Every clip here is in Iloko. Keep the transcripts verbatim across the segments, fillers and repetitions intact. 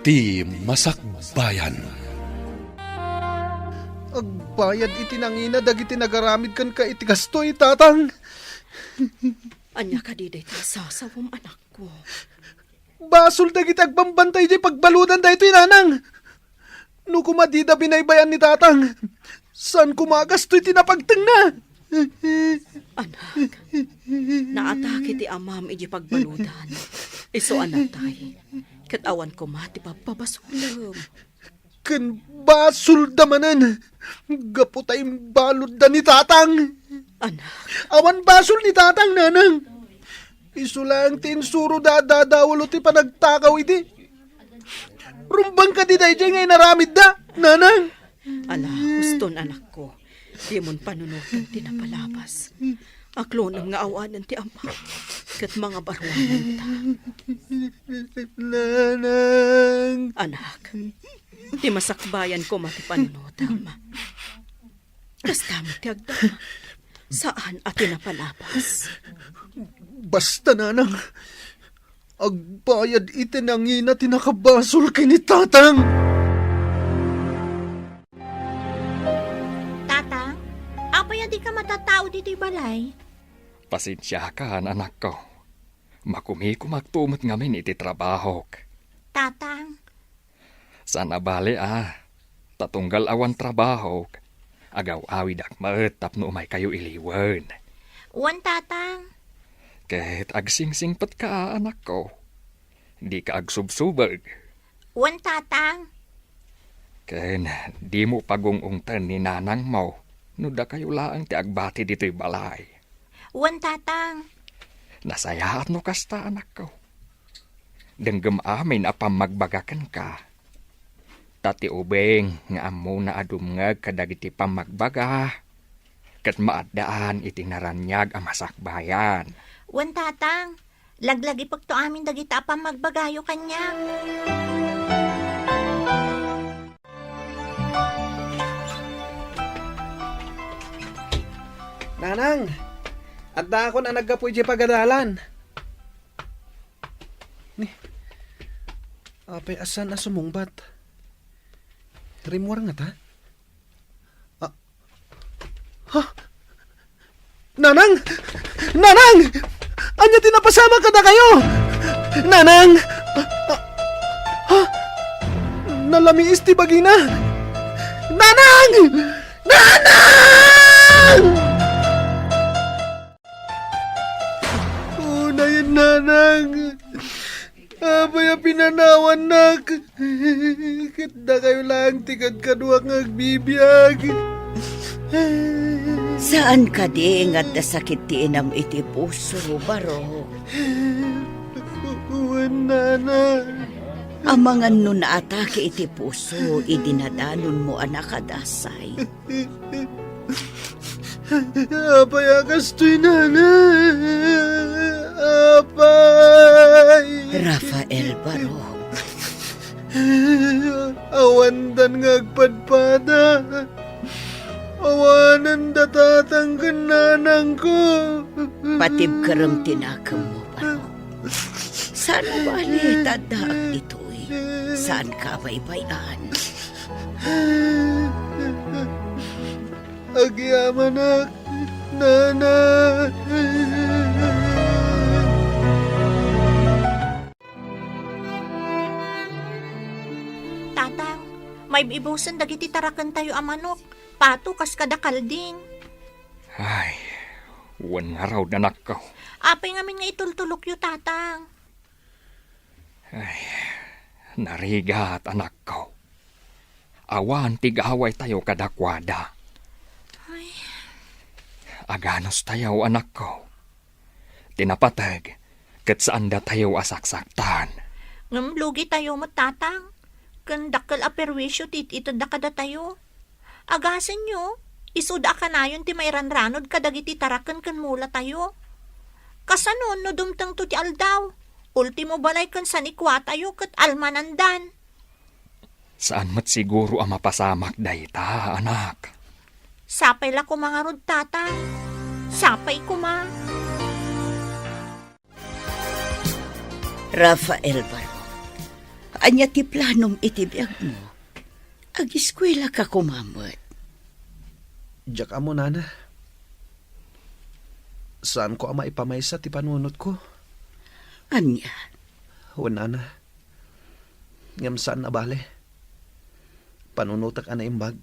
Ti Masakbayan. Agbayad iti nangina dagiti nagaramid kenka iti kastoy, Tatang. Ania kadi daytoy a sasawem, anakko? Basol dagiti agbambantay idiay pagbaludan daytoy, Nanang. No koma dida binaybay-an ni Tatang, saan koma a kastoy ti napagtengna. Anak, naatake ti amam idiay pagbaludan. Isu a natay, ket awan koma ti pagpabasolem. Ken basolda manen, gapu ta imbaludda ni Tatang. Anak. Awan basol ni Tatang, Nanang. Isu laeng ti insuroda a dadawalo ti panagtakaw idi. Rumbeng kadi daydiay nga inaramidda, Nanang? Ala, huston, anakko. Dimon panunoten ti napalabas. Aklonem nga awanen ti ama, ket mangabaruanenta. Nanang. Anak, ti masakbayan koma ti panunotem. Kasta met ti agdama. Saan a ti napalabas. Basta, Nanang, agbayad iti nangina ti nakabasol ken ni Tatang. Tatang, apay a dika matattao ditoy balay? Pasensiakan, anakko. Makumikumakto met ngamin iti trabahok. Tatang. Saan a bale a, ta tunggal awan trabahok, agaw-awidak met tapno umaykayo iliwen. Wen, Tatang. Ket agsingsingpetka, anakko. Dika agsubsubeg. Wen, Tatang. Ken dimo pagung-ungten ni nanangmo no dakayo laeng ti agbati ditoy balay. Wen, Tatang. Nasayaat no kasta, anakko. Denggem amin a pammagbaga kenka. Ta ti ubing nga ammona a dumngeg kadagiti pammagbaga, ket maaddaan iti naraniag a masakbayan. Wen, Tatang, laglagipekto amin dagita a pammagbagayo kaniak. Nanang, addaakon a naggapu idiay pagadalan. Ni, apay a saan a sumungbat? Rimmuar ngata? Ah. Ha? Nanang! Nanang! Ania ti napasamak kadakayo? Nanang! Ah, ah. Ha? Nalamiis ti bagina. Nanang! Nanang! Unayen, Nanang. Apay a pinanawannak? Ket dakayo laeng ti kadkaduak nga agbibiag. Saan kadi nga adda sakit ti inam iti puso, Barok? Wen, Nanang. Amangan no naatake iti puso idi nadanonmo a nakadasay. Apay a kastoy, Nanang? Apay! Rafael Barok. Awandan nga agpadpada. Awanen da tatang ken nanangko. Patibkerem ti nakemmo, Barok. Saan a bale ta addaak ditoy. Saanka a baybay-an. Agyamanak, Nana. Tatang, maib-ibusen dagiti tarakentayo a manok. Pato kas kada kalding. Ay, wen ngarud, anakko. Apay ngamin nga itultulokyo, Tatang? Ay, narigat, anakko. Awan ti gawaytayo kadakuada. Ay. Aganustayo, anakko. Ti napateg, ket saandatayo a saksaktan. Ngem lugitayo met, Tatang. Ken dakkel a perwisio ti it-itedda kadatayo. Agasenyo, isuda a kanayon ti mairanranod kadagiti taraken ken mulatayo. Kasano no dumtengto ti aldaw? Ultimo balay ken sanikuatayo ket almanandan. Saan met siguro a mapasamak dayta, anak. Sapay la koma ngarud, Tatang. Sapay koma. Rafael Barok, Ania ti planom iti biagmo? Agiskuelaka koma met. Diak ammo, nana. Saanko a maipamaysa ti panunotko. Ania? Wen, nana. Ngem saan a bale. Panunotek a naimbag.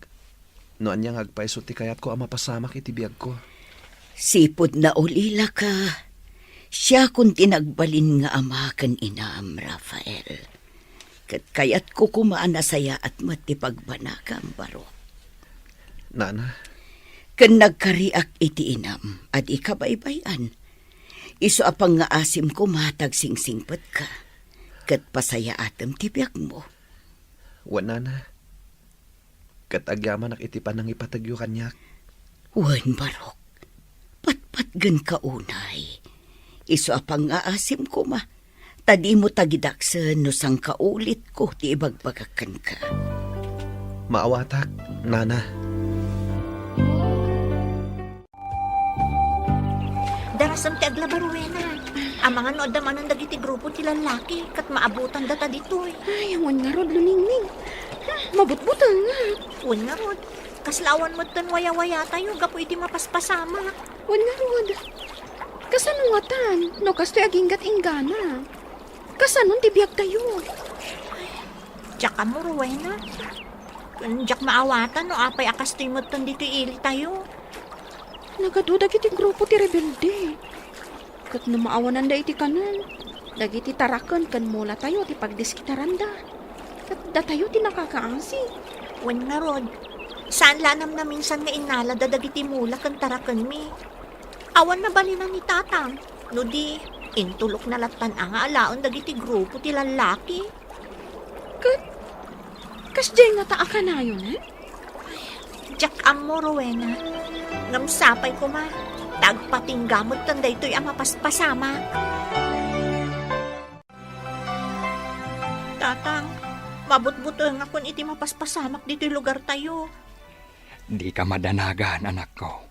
No ania nga agpayso ti kayatko a mapasamak iti biagko. Sipud naulilaka, siakon ti nagbalin nga ama ken inam, Rafael. Ket kayatko koma a nasayaat met ti pagbanagam, Barok. Nana. Ken nagkariak iti inam a di kabaybay-an. Isu a pangngaasim koma ta agsingsingpetka. Ket pasayaatem ti biagmo. Wen, nana. Ket agyamanak iti panangipategyo kaniak. Wen, Barok, patpatgenka unay. Isu a pangngaasim koma, ta dimo tagidaksen no sangkaulitko ti ibagbagak kenka. Maawatak, nana. Darasem ti aglaba, Rowena. Amangan no adda manen dagiti grupo ti lallaki ket maabutan data ditoy. Ay, awan ngarud, Luningning. Hmm, mabutbutengngak. Wen ngarud, kasla awan metten wayawayatayo gapu iti mapaspasamak. Wen ngarud, kasano ngatan no kastoy aginggat-inggana? Kasanon ti biagtayo? Diak ammo, Rowena. Ken diak maawatan no apay a kastoy metten ditoy ilitayo. Nagadu dagiti grupo ti rebelde. Ket no maawananda iti kanen, dagiti taraken ken mulatayo ti pagdiskitaranda. Ket datayo ti nakakaasi. Wen ngarud, saan la a namnaminsan nga innalada dagiti mula ken tarakenmi. Awan nabalinan ni Tatang, no di, intulokna lattan a nga alaen dagiti grupo ti lallaki. Ket, kasdiay ngata a kanayon, eh? Diak ammo, Rowena. Ngem sapay koma, ta agpatingga metten daytoy a mapaspasamak. Tatang, mabutbutengakon iti mapaspasamak ditoy lugartayo. Dika madanagan, anakko.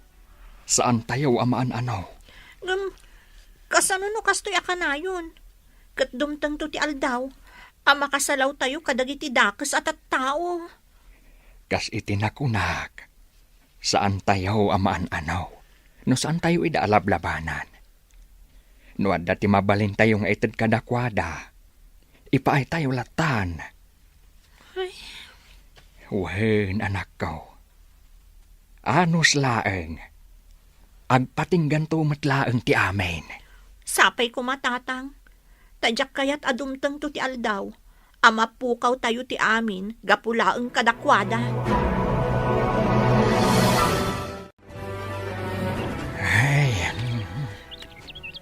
Saantayo a maan-ano. Ngem, kasano no kastoy a kanayon? Ket dumtengto ti aldaw a makasalawtayo kadagiti dakes a tattao. Kas iti nakunak, saantayo a maan-ano no saantayo ida a lablabanan. No adda ti mabalintayo nga ited kadakuada, ipaaytayo lattan. Ay. Wen, anakko. Anus laeng. Agpatingganto met laeng ti amin. Sapay koma, Tatang. Ta diak kayat a dumtengto ti aldaw a mapukawtayo ti amin gapu laeng kadakuada. Ay,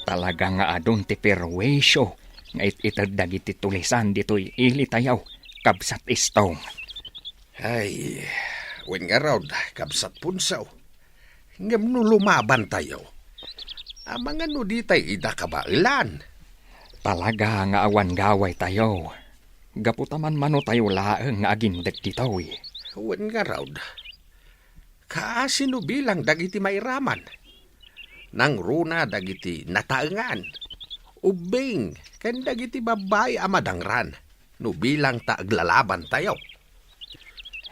talaga nga adun ti perwisyo nga it-ited dagiti tulisan ditoy ilitayo, kabsat Istong. Ay, wen ngarud, kabsat Punso. Ngem no lumabantayo, amangan no ditay ida kabaelan. Talaga nga awan gawaytayo, gapu ta manmanotayo laeng nga agindek ditoy. Wen ngarud, kaasi no bilang dagiti mairaman. Nangruna dagiti nataengan, ubbing, ken dagiti babbai a madangran no bilang ta aglalabantayo.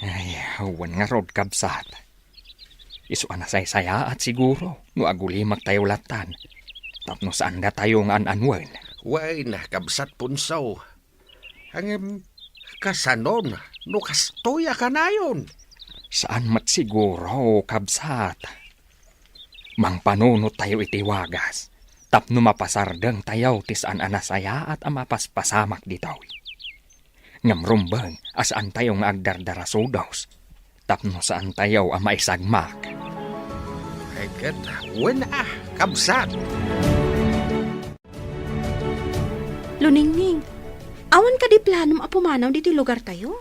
Ay, wen ngarud, kabsat. Isu a nasaysayaat siguro no agulimaktayo lattan tapno saandatayo nga an-anuen. Wen, kabsat Punso. Ngem, kasanon no kastoy a kanayon? Saan met siguro, kabsat. Mangpanunottayo iti wagas tapno mapasardengtayo ti saan a nasayaat a mapaspasamak ditoy. Ngem rumbeng a saantayo nga agdardarasudos tapno saantayo a maisagmak. Ay ket, wen a, kabsat. Luningning, awan kadi planom a pumanaw ditoy lugartayo?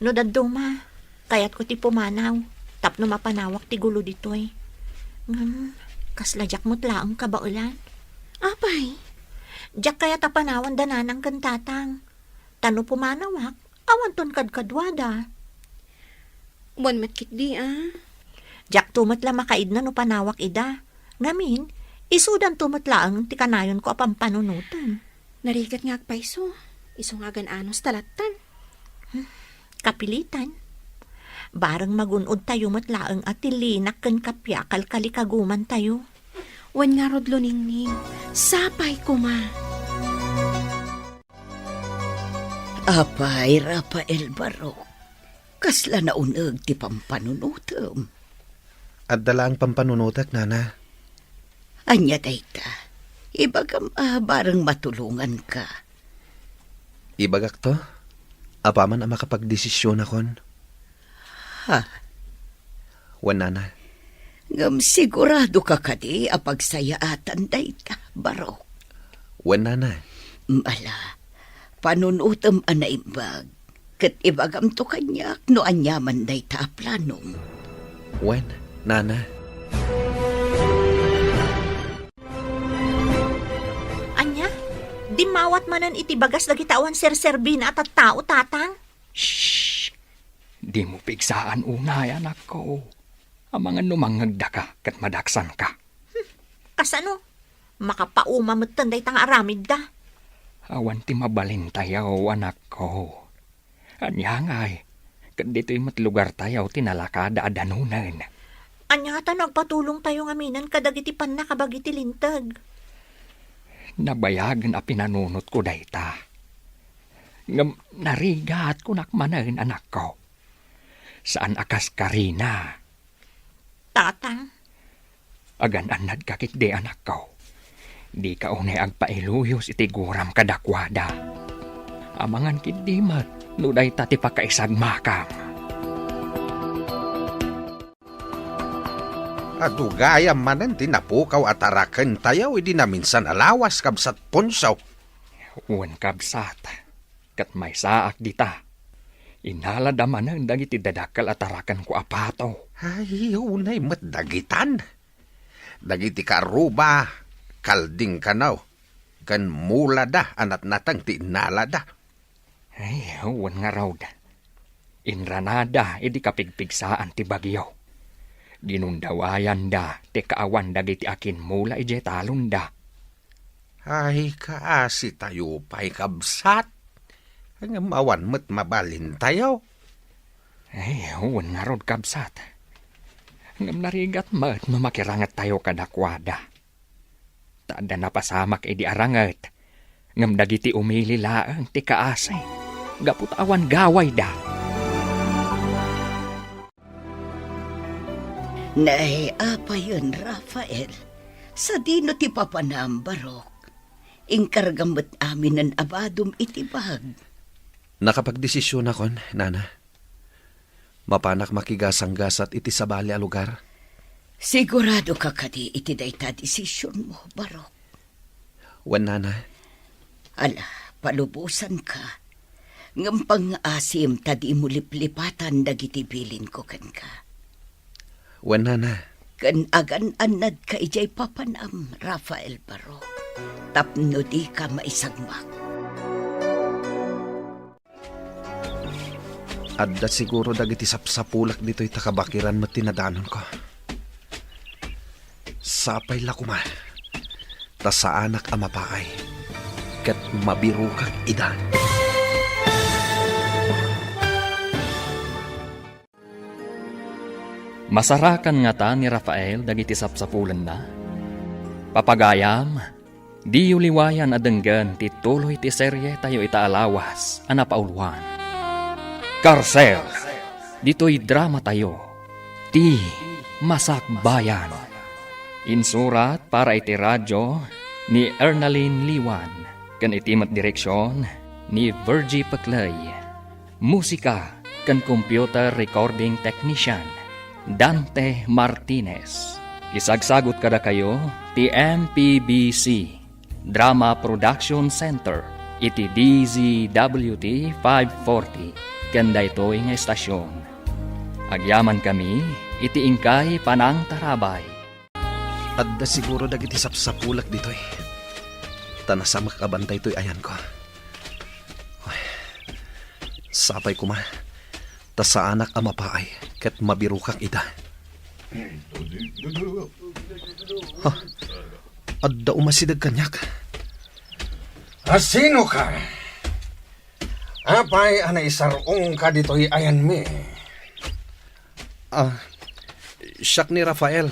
No dadduma, kayatko ti pumanaw tapno mapanawak ti gulo ditoy. Ngem, kasla diak met laeng kabaelan. Apay? Diak kayat a panawan da nanang ken tatang. Ta no pumanawak, awanton kadkaduada. Wen met ketdi a. Diakto met la makaidna no panawak ida. Ngamin, isudanto met laeng ti kanayonko a pampanunoten. Narigat nga agpayso. Isu nga agan-anos ta lattan. Hmm, kapilitan. Bareng magun-od tayo met laeng a ti linak ken kappia a kalkalikaguman tayo. Wen ngarud, Luningning, sapay koma. Apay, Rafael Barok, kasla nauneg ti pampanunotem? Adda laeng pampanunotek, Nana. Ania dayta? Ibagam a bareng matulonganka. Ibagakto, apaman a makapagdesisionakon. Ha? Wen, Nana. Ngem siguradoka kadi a pagsayaatan dayta, Barok? Wen, Nana. Ala, panunotem a naimbag, ket ibagamto kaniak no aniaman dayta a planom. Wen, Nana. Ania? Dimmawat manen iti bagas dagiti awan serserbina a tattao, Tatang? Shh! Dimo pigsaan unay, anakko. Amangan no mangngegdaka ket madaksanka. Hmm, kasano? Makapauma metten dayta nga aramidda. Awan ti mabalintayo, anakko. Ania ngay, ket ditoy met lugartayo ti nalakada a danunen. Ania ngata no agpatulongtayo ngaminen kadagiti pannakabagi ti linteg? Nabayagen a pinanunotko dayta. Ngem narigat, kunak manen, anakko. Saan a kas Karina. Tatang. Agan-annadka ketdi, anakko. Dika unay agpailuyos iti guram kadakuada. Amangan ketdi met no dayta ti pakaisagmakam. Adu gayam manen ti napukaw a tarakentayo idi naminsan a lawas, Kabsat Ponso. Wen, kabsat. Ket maysaak dita. Inalada manen dagiti dadakkel a tarakenko a pato. Ay, unay met dagitan. Dagiti karuba, kalding kano, ken mulada a natnateng ti innalada. Ay, wen ngarud. Inranada idi kapigpigsaan ti bagyo. Dinundawayanda ti kaawan dagiti akimmula idiay talonda. Ay, kaasitayo pay, kabsat. Ngem awan met mabalintayo. Ay, wen ngarud, kabsat. Ngem narigat met no makirangettayo kadakuada. Ta adda napasamak idi aranget, ngem dagiti umili laeng ti kaasi, gapu ta awan gawayda. Nay, apayen, Rafael, sadino ti papanam, Barok? Inkargam met aminen a badom iti bag. Nakapagdesisionakon, Nana. Mapanak makigasanggasat iti sabali a lugar. Siguradoka kadi iti dayta a desisionmo, Barok? Wen, Nana. Ala, palubosanka. Ngem pangngaasim ta dimo liplipatan dagiti bilinko kenka. Wen, Nana. Ken agan-annadka idiay papanam, Rafael Barok, tapno dika maisagmak. Adda siguro dagiti sapsapulak ditoy ta kabakiran met ti nadanonko. Sapay la koma, ta saanak a mapaay, ket mabirokak ida. Masarakan ngata ni Rafael dagiti sapsapulenna? Papagayam, diyo liwayan a denggen ti tuloy ti serietayo ita a lawas a napauluan, Karsel. Ditoy dramatayo, Ti Masakbayan. Insurat para iti radyo ni Ernalyn Liwan, ken iti met direksion ni Virgie Peclay. Musika ken computer recording technician, Dante Martinez. Isagsagut kadakayo ti M P B C Drama Production Center iti D Z W T five forty ken daytoy nga estasion. Agyamankami iti inkay panangtarabay. Adda siguro dagiti sapsapulak ditoy. Ta nasamak a bantay toy ayanko. Uy, sapay koma, ta saanak a mapaay ket mabirokak ida. Ha? Adda umasideg kaniak. A sino ka? Apay a naisar-ongka ditoy ayanmi? Ah, siak ni Rafael,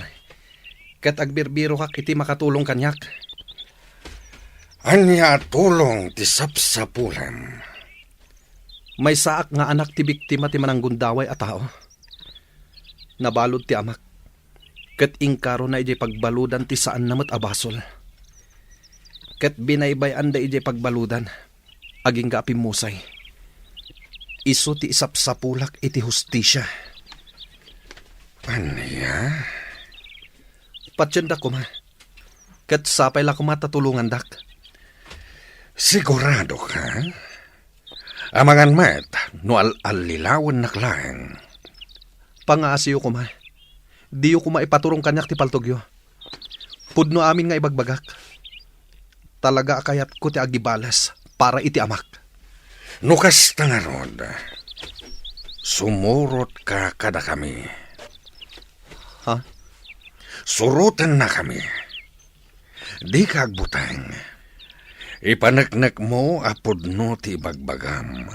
ket agbirbirokak iti makatulong kaniak. Ania a tulong ti sapsapulam? Maysaak nga anak ti biktima ti mananggundaway a tao. Nabalud ti amak, ket inkarona idiay pagbaludan ti saanna met a basol. Ket binaybay-anda idiay pagbaludan, agingga a pimmusay. Isu ti isapsapulak iti hustisia. Ania? Patiendak koma, ket sapay la koma ta tulongandak. Sigurado ka? Amangan met no al-allilawennak laeng. Pangaasiyo koma. Diyo koma ipaturong kaniak ti paltogyo. Pudno amin nga ibagbagak. Talaga a kayatko ti agibales para iti amak. No kasta ngarud, sumurotka kadakami. Ha? Surotennakami. Dika agbuteng. Ipaneknekmo a pudno ti ibagbagam.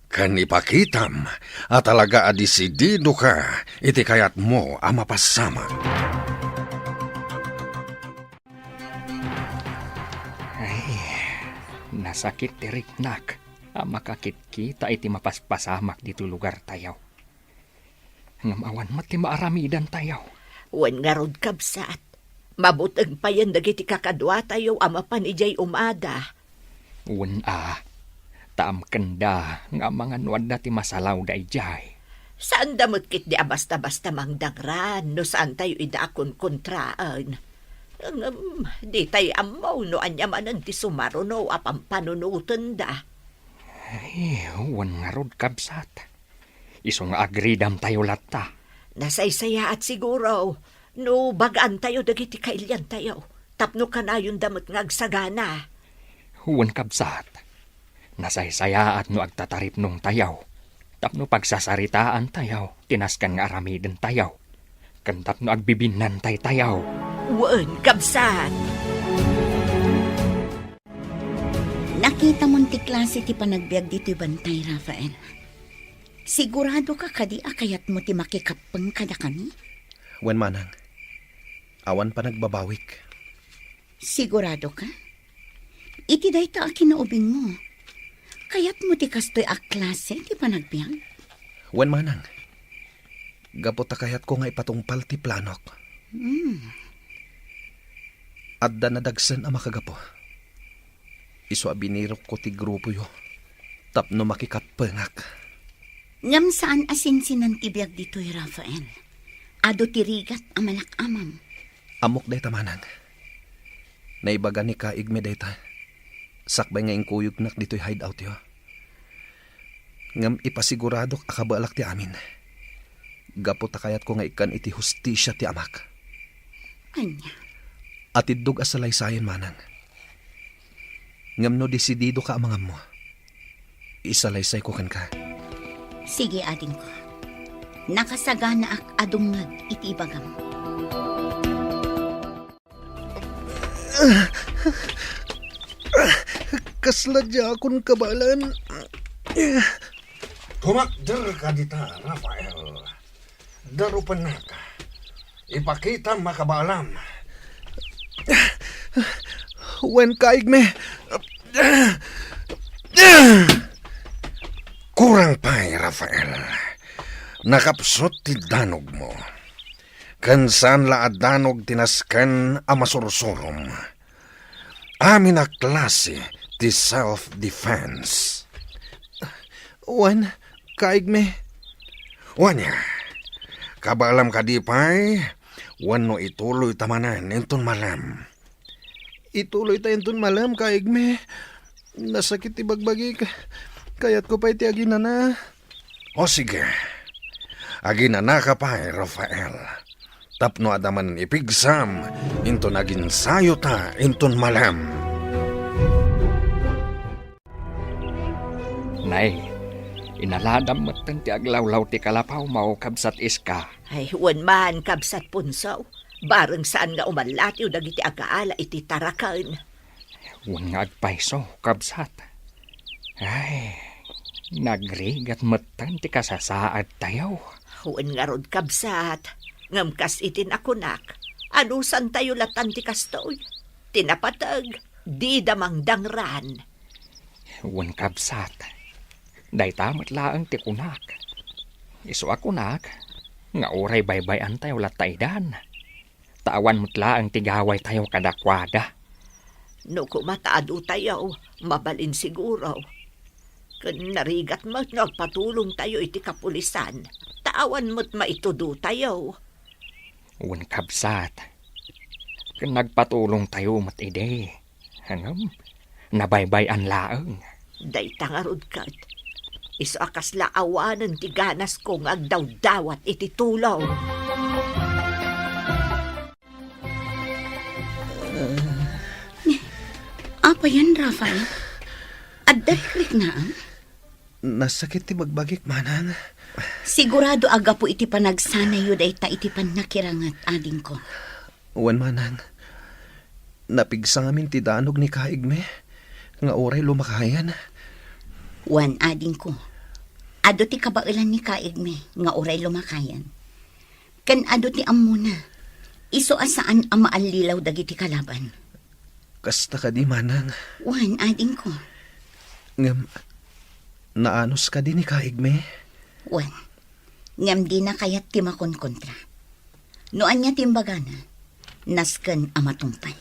Ken ipakitam a talaga a disididoka iti kayatmo a mapasamak. Ay, nasakit ti riknak a makakitkita iti mapaspasamak ditoy lugartayo. Ngem awan met ti maaramidantayo. Wen ngarud, kabsat, mabuteng payen dagiti kakaduatayo a mapan idiay umada. Wen a, ta amkenda nga amangan no adda ti masalawda idiay. Saanda met ketdi a basta-basta mangdangran no saantayo ida a konkontraen. Ngem, ditay ammo no ania manen ti sumaruno a pampanunotenda. Ay, wen ngarud, kabsat. Isu nga agridamtayo latta. Nasaysayaat siguro no bagaantayo dagiti kailiantayo tapno kanayonda met nga agsagana. Wen, kabsat, nasaysayaat no agtataripnongtayo tapno pagsasaritaantayo ti nasken nga aramidentayo ken tapno agbibinnantaytayo. Wen, kabsat. Nakitamon ti klase ti panagbiag ditoy bantay, Rafael. Siguradoka kadi a kayatmo ti makikappeng kadakami? Wen, manang. Awan panagbabawik. Siguradoka? Iti dayta a kinaubingmo, kayatmo ti kastoy a klase ti panagbiag? Wen, manang. Gapu ta kayatko nga ipatungpal ti planok. Hmm. Adda nadagsen a makagapu. Isu a binirokko ti grupoyo tapno makikappengak. Ngem saan a sinsinan ti biag ditoy, Rafael. Adu ti rigat a malak-amam. Ammok dayta, manang. Naibaga ni kaigmi dayta sakbay nga inkuyognak ditoy hideoutyo. Ngem ipasiguradok a kabaelak ti amin. Gapu ta kayatko nga ikkan iti hustisia ti amak. Ania? Atiddog a salaysayen, manang. Ngem no disididoka a mangammo, isalaysayko kenka. Sige, adingko. Nakasaganaak a dumngeg iti ibagam. Kasla diakon kabaelan. Kumakderka dita, Rafael. Darupennak. Ipakitam a kabaelam. Wen, kaigmi. Kurang pay, Rafael. Nakapsut ti danogmo. Ken saan la a danog ti nasken a masursurom. Amin a klase ti self-defense. Wen, kaigmi. Wen, kabaelam kadi pay wenno ituloyta manen inton malem? Ituloyta inton malem, kaigmi. Nasakit ti bagbagik. Kayatko pay ti aginana. O sige, aginanaka pay, Rafael, tapno adda manen ipigsam inton aginsayota inton malem. Nay, inaladam metten ti aglawlaw ti kalapawmo, Kabsat Iska. Ay, wen man, Kabsat Punso. Bareng saan nga umallatiw dagiti agaala iti taraken. Wen nga agpayso, kabsat. Ay, Nagrigat metten ti kasasaadtayo. Wen ngarud, kabsat, ngem kas iti nakunak, anusantayo latan ti kastoy. Ti napateg, dida mangdangran. Wen, kabsat, dayta met laeng ti kunak. Isu a kunak, nga uray baybay-antayo latta idan. Ta awan met laeng ti gawaytayo kadakuada. No koma ta adutayo, mabalin siguro. Ken narigat met no agpatulongtayo iti kapulisan, ta awan met maitudutayo. Wen, kabsat, ken nagpatulongtayo met idi. Ngem, nabaybay-an laeng. Dayta ngarud ket, isu a kasla awanen ti ganasko nga agdawdawat iti tulong. Apayen, Rafael? Adda rikriknaem? Nasakit ti bagbagik, manang. Sigurado a gapu iti panagsanayo dayta iti pannakiranget, adingko. Wen, manang. Napigsa ngamin ti danog ni kaigmi nga uray lumakayan. Wen, adingko. Adu ti kabaelan ni kaigmi nga uray lumakayan. Ken adu ti ammona. Isu a saan a maallilaw dagiti kalaban. Kasta kadi, manang? Wen, adingko. Ngem, naanus kadi ni kaigmi? Wen. Ngem dina kayat ti makonkontra. No ania ti imbagana, nasken a matungpal.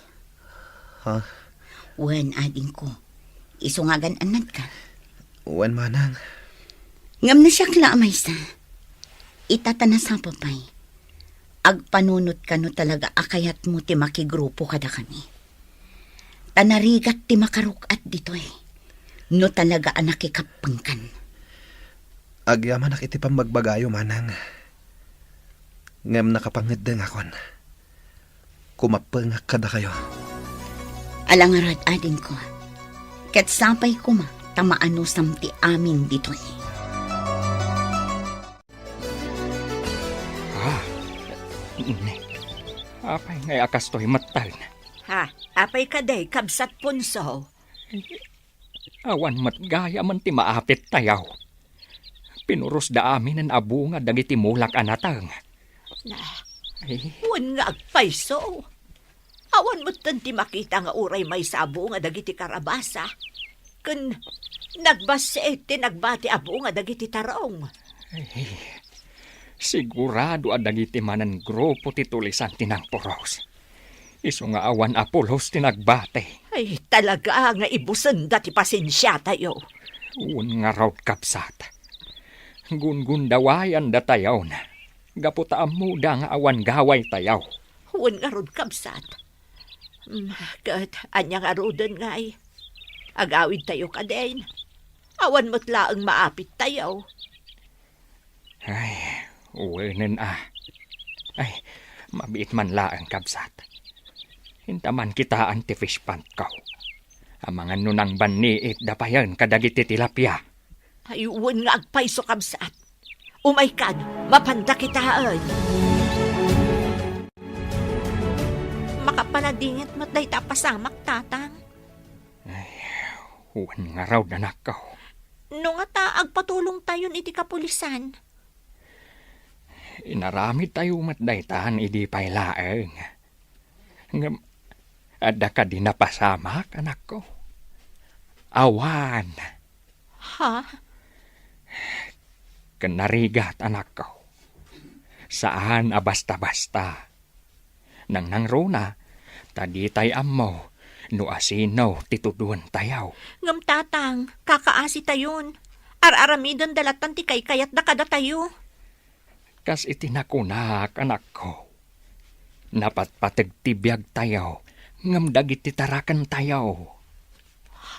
Ha? Wen, adingko. Isu nga agan-annadka. Wen, manang. Ngem no siak la a maysa, ita ta nasapa pay, agpanunotka no talaga a kayatmo ti makigrupo kadakami. Ta narigat ti makaruk-at ditoy, no talaga a nakikappengkan. Agyamanak iti pammagbagayo, manang. Ngem nakapangeddengakon. Kumappengak kadakayo. Ala ngarud, adingko. Ket sapay koma ta maanusam ti amin ditoy. Ah, ne. Apay ngay a kastoy metten? Ha, apay kadi, kabsat Ponso? Awan met gayamen ti maapittayo. Pinurosda aminen a bunga dagiti mulak a nateng. Na, Ay. Wen nga agpayso. Awan metten ti makita nga uray maysa a bunga dagiti karabasa. Ken nagbassit ti nagbati a bunga dagiti tarong. Ay, sigurado a dagiti mananggrupo ti tulisan ti nangpuros. Isu nga awan a pulos ti nagbati. Ay, talaga nga ibusenda ti pasensiatayo. Wen ngarud, kabsat. Gunggundawayandatayon. Gapu ta ammoda nga awan gawaytayo. Wen ngarud, kabsat. Mm, ket ania ngaruden ngay? Agawidtayo kadin. Awan met laeng maapittayo. Ay, wenen a. Ay, mabiit man laeng, kabsat. Inta man kitaan ti fish pond ko. Amangan no nangbanniit da payen kadagiti tilapia. Ay, wen nga agpayso, kabsat. Umaykan, mapanda kitaen. Makapaladingit met dayta a pasamak, Tatang. Ay, wen ngarud, anakko. No ngata, agpatulongtayon iti kapulisan. Inaramidtayo met daytan idi pay laeng. Ngem, adda kadi napasamak, anakko? Awan. Ha? Ken narigat, anakko. Saan a basta-basta. Nangnangruna, ta ditay ammo no asino ti tuduentayo. Ngem, Tatang, kakaasitayon. Ar-aramidenda latan ti kaykayatda kadatayo. Kas iti nakunak, anakko, napatpateg ti biagtayo ngem dagiti tarakentayo.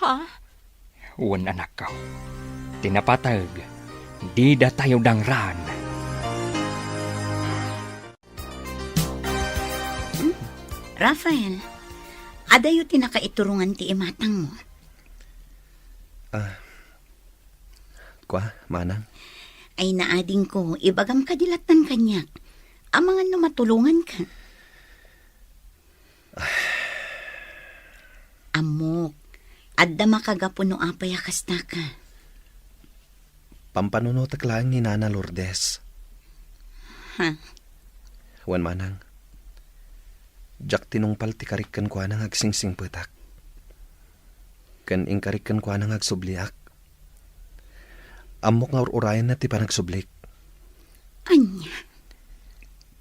Ha? Wen, anakko, ti napateg, didatayo dangran. Hmm. Rafael, adayo ti nakaiturongan ti imatangmo? Ah, Kua, manang? Ay, naadingko, ibagam kadi lattan kaniak. Amangan no matulonganka. Ammok, adda makagapu no apay a kastaka. Ampanunotek laeng ni Nana Lourdes. Ha? Wen manang, diak tinungpal ti karik kenkuana nga agsingsingpetak. Ken inkarik kenkuana nga agsubliak. Ammok nga ur-urayenna ti panagsublik. Ania?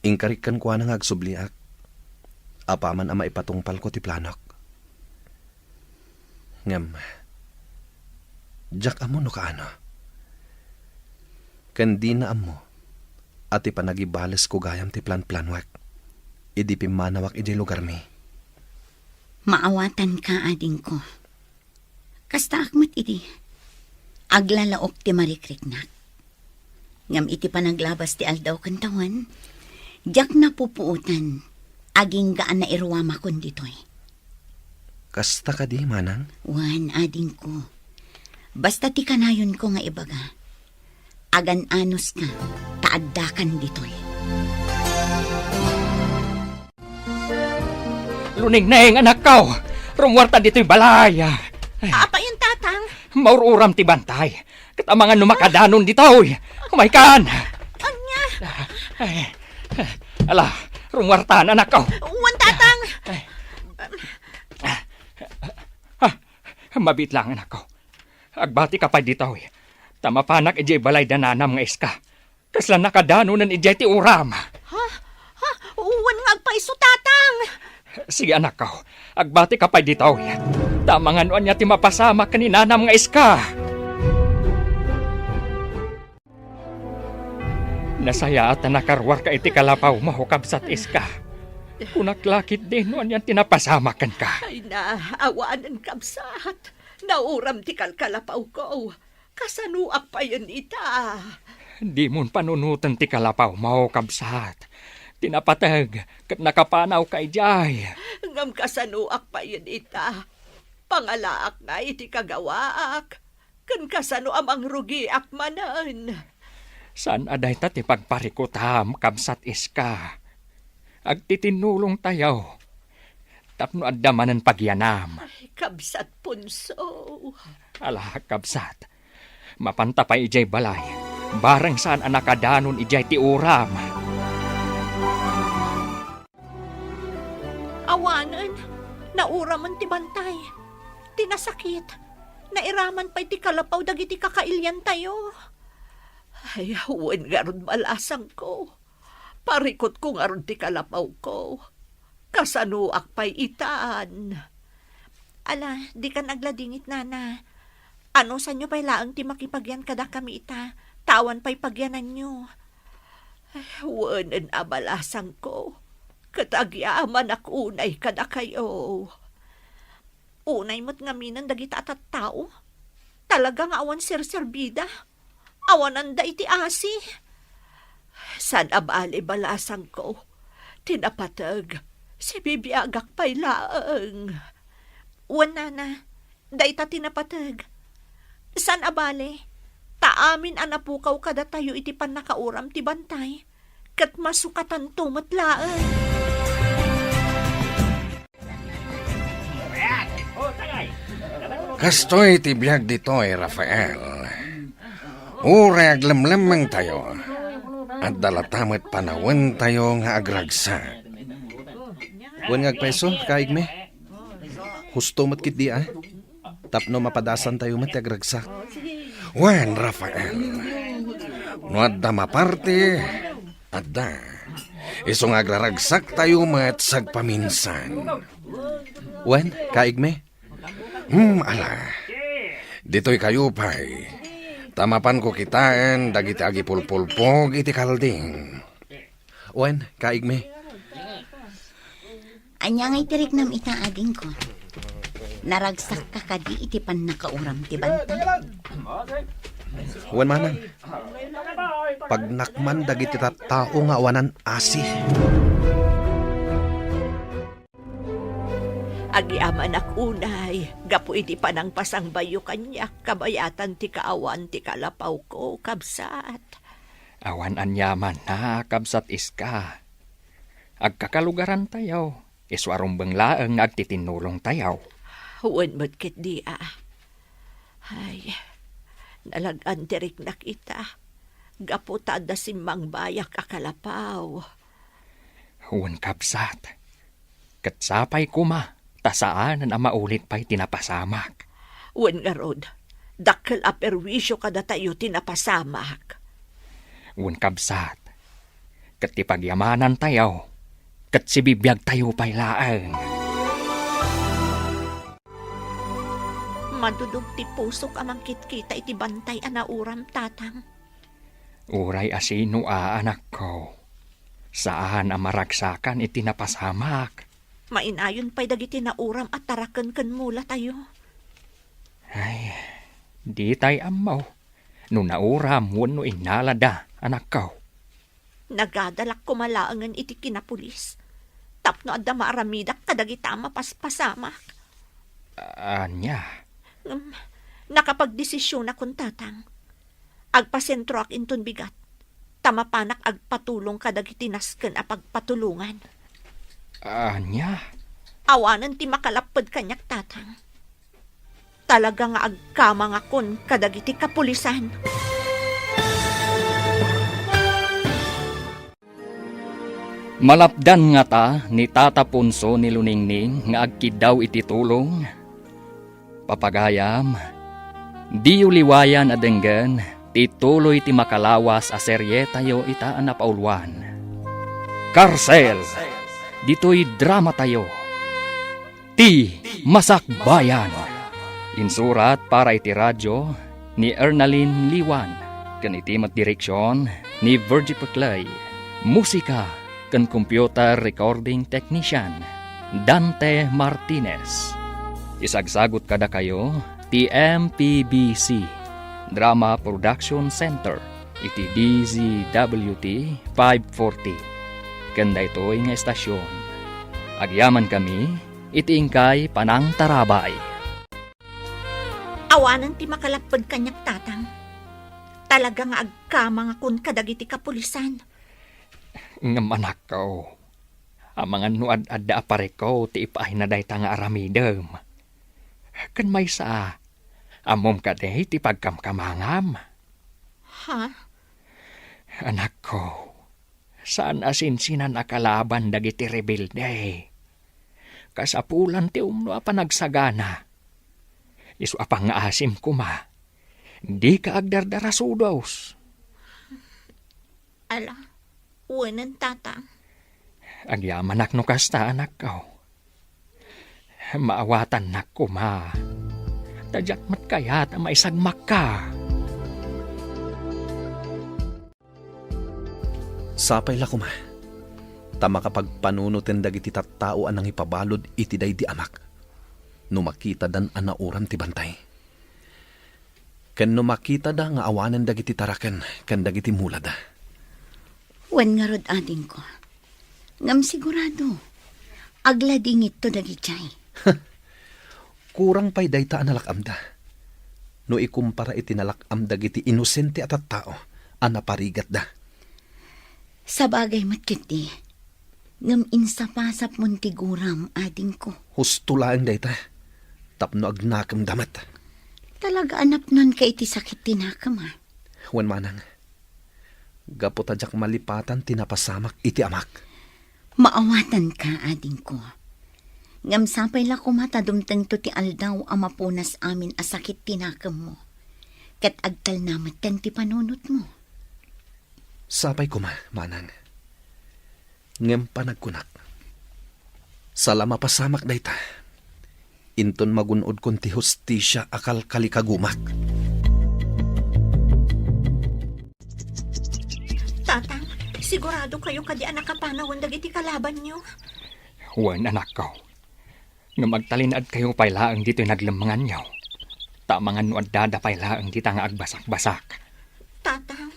Inkarik kenkuana nga agsubliak, apaman a maipatungpalko ti planok. Ngem, diak ammo no kaano. Ken dina ammo a ti panagibalesko gayam ti planplanuek idi pimmanawak idiay lugarmi. Maawatanka, adingko. Kastaak met idi, aglalaok ti marikriknak. Ngem iti panaglabas ti aldaw ken tawen, diak napupuotan, agingga a nairuamakon ditoy. Kasta kadi, manang? Wen, adingko. Basta ti kanayonko nga ibaga, agan-anoska, ta addakan ditoy. Lunengneng, anakko! Rumuarta ditoy balay! Apay, Tatang? Maur-uram ti bantay. Ket amangan no makadanon ditoy. Umaykan! Ania? Ay, ala, rumuartan, anakko. Wen, Tatang. Ay. Ah, mabiit lang, anakko. Agbatika pay ditoy. Ta mapanak idiay balay da nanam nga iska. Kasla nakadanonen idiay ti uram. Ha? Ha? Wen nga agpayso, Tatang! Sige, anakko. Agbatika pay ditoy. Ta amangan no ania ti mapasamak ken ni nanam nga iska. Nasayaat a nakaruarka iti kalapawmo, kabsat iska. Kunak la ketdi no anian ti napasamak kenka. Ay na, awanen, kabsat. Nauram ti kalkalapawko. Kasanoak payen ita? Dimon panunoten ti kalapawmo, kabsat. Ti napateg ket nakapanawka idiay. Ngem kasanoak payen ita? Pangalaak nga iti kagawaak, ken kasano a mangrugiak manen? Saan a dayta ti pagparikutam, kabsat iska. Agtitinnulongtayo tapno adda manen pagyanam. Ay, kabsat Ponso. Ala, kabsat. Mapanta pay idiay balay. Bareng saan a nakadanon idiay ti uram. Awanen, nauramen ti bantay. Ti nasakit, nairaman pay ti kalapaw dagiti kakailiantayo. Ay, wen ngarud, balasangko. Parikutko ngarud ti kalapawko. Kasanoak pay itan? Ala, dikan agladingit, nana. Anusanyo pay laeng ti makipagyan kadakami ita, ta awan pay pagyananyo. Ay, wenen a balasangko, ket agyamanak unay kadakayo. Unay met ngaminen dagita a tattao. Talaga nga awan serserbida. Awananda iti asi. Saan a bale, balasangko. Ti napateg, sibibiagak pay laeng. Wen, nana, dayta ti napateg. Saan a bale, ta amin a napukaw kadatayo iti pannakauram ti bantay, ket masukatanto met laeng. Kastoy ti biag ditoy, Rafael. Uray aglemlemmengtayo, adda latta met panawentayo nga agragsak. Wen nga agpayso, kaigmi. Husto met ketdi a. Tapno mapadasantayo met ti agragsak. Wen, Rafael, no adda maparti, adda. Isu nga agraragsaktayo met sagpaminsan. Wen, kaigmi. Hmm, ala. Ditoy kayo pay. Ta mapanko kitaen dagiti agipulpulpog iti kalding. Wen, kaigmi. Ania ngay ti riknam ita, adingko? Naragsakka kadi iti pannakauram ti bantay? Wen manang, pagnakman dagiti tattao nga awanan asi. Agyamanak unay, gapu iti panangpasangbayo kaniak kabayatan ti kaawan ti kalapawko, kabsat. Awan aniamanna, kabsat Iska. Agkakalugarantayo, isu a rumbeng laeng nga agtitinnulongtayo. Wen met ketdi a. Ay, Nalag-an ti riknak ita, gapu ta adda simmangbayak a kalapaw. Wen, kabsat, ket sapay koma ta saanen a maulit pay ti napasamak. Wen ngarud, dakkel a perwisio kadatayo ti napasamak. Wen, kabsat, ket ti pagyamanantayo, ket sibibiagtayo pay laeng. Madudog ti pusok a mangkitkita iti bantay a nauram, Tatang. Uray a sino a, anakko, saan a maragsakan iti napasamak. Mainayon pay dagiti nauram a taraken ken mulatayo. Ay, ditay ammo no nauram wenno innalada, anakko. Nagadalak koma laengen iti kinapulis tapno adda maaramidak kadagita a mapaspasamak. Ania? Ngem, nakapagdesisionakon, Tatang. Agpasentroak inton bigat, ta mapanak agpatulong kadagiti nasken a pagpatulongan. Ania? Awanen ti makalapped kaniak, Tatang. Talaga nga agkamangakon kadagiti kapulisan. Malapdan ngata ni Tata Ponso ni Luningning nga agkiddaw iti tulong? Papagayam, diyo liwayan a denggen ti tuloy ti makalawas a serietayo ita a napauluan, Karsel. Ditoy dramatayo, Ti Masakbayan. Insurat para iti radyo ni Ernalyn Liwan, ken iti met direksion ni Virgie Peclay. Musika ken computer recording technician, Dante Martinez. Isagsagut kadakayo ti M P B C Drama Production Center iti D Z W T five forty. Ken daytoy nga estasion, agyamankami iti inkay panangtarabay. Awanen ti makalapped kaniak, Tatang. Talaga nga agkamangakon kadagiti kapulisan. Ngem, anakko, amangan no ad-adda a parikut ti ipaayna dayta nga aramidem. Ken maysa, ammom kadi ti pagkamkamangam? Ha? Anakko, saan a sinsinan a kalaban dagiti rebelde. Kasapulan ti umno a panagsagana. Isu a pangngaasim koma, dika agdardarasudos. Ala, wenen, Tatang. Agyamanak no kasta, anakko. Maawatannak koma. Ta diak met kayat a maisagmakka. Sapay la koma, ta makapagpanunoten dagiti tattao a nangipabalud iti daydi amak, no makitadan a nauram ti bantay. Ken no makitada nga awanen dagiti taraken ken dagiti mulada. Wen ngarud, adingko. Ngem sigurado, agladingitto dagidiay. Kurang pay dayta a nalak-amda, no ikumpara iti nalak-am dagiti inosente a tattao a naparigatda. Sabagay met ketdi, ngem insapasapmon ti guram, adingko. Husto laeng dayta, tapno agnakemda met. Talaga a napnonka iti sakit ti nakem, a? Wen manang, gapu ta diak malipatan ti napasamak iti amak. Maawatanka, adingko. Ngem sapay la koma ta dumtengto ti aldaw a mapunas amin a sakit ti nakemmo, ket agtalna metten ti panunotmo. Sapay koma, manang. Ngem panagkunak, sala mapasamak dayta, inton magun-odkon ti hustisia a kalkalikagumak. Tatang, sigurado kayo kadi a nakapanawen dagiti kalabanyo? Wen, anakko. Ngem agtalinaedkayo pay laeng ditoy naglemmenganyo, ta amangan no addada pay laeng dita nga agbasakbasak. Tatang.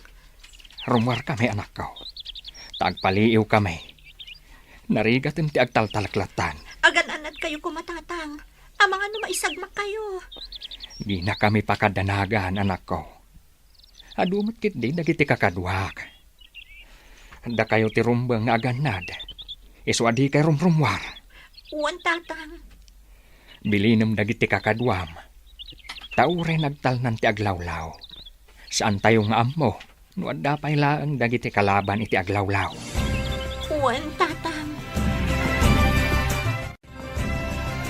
Rummuarkami, anakko, ta agpaliiwkami. Narigatem ti agtaltaleklattan. Agan-anadkayo koma, Tatang. Amangan no maisagmakkayo. Dinakami pakadanagan, anakko. Adu met ketdi dagiti kakaduak. Dakayo ti rumbeng nga agannad, isu a dikay rumrummuar. Wen, Tatang. Bilinem dagiti kakaduam, ta uray nagtalnan ti aglawlaw, Saantayo nga ammo no adda pay laeng dagiti kalaban iti aglawlaw. Wen, Tatang.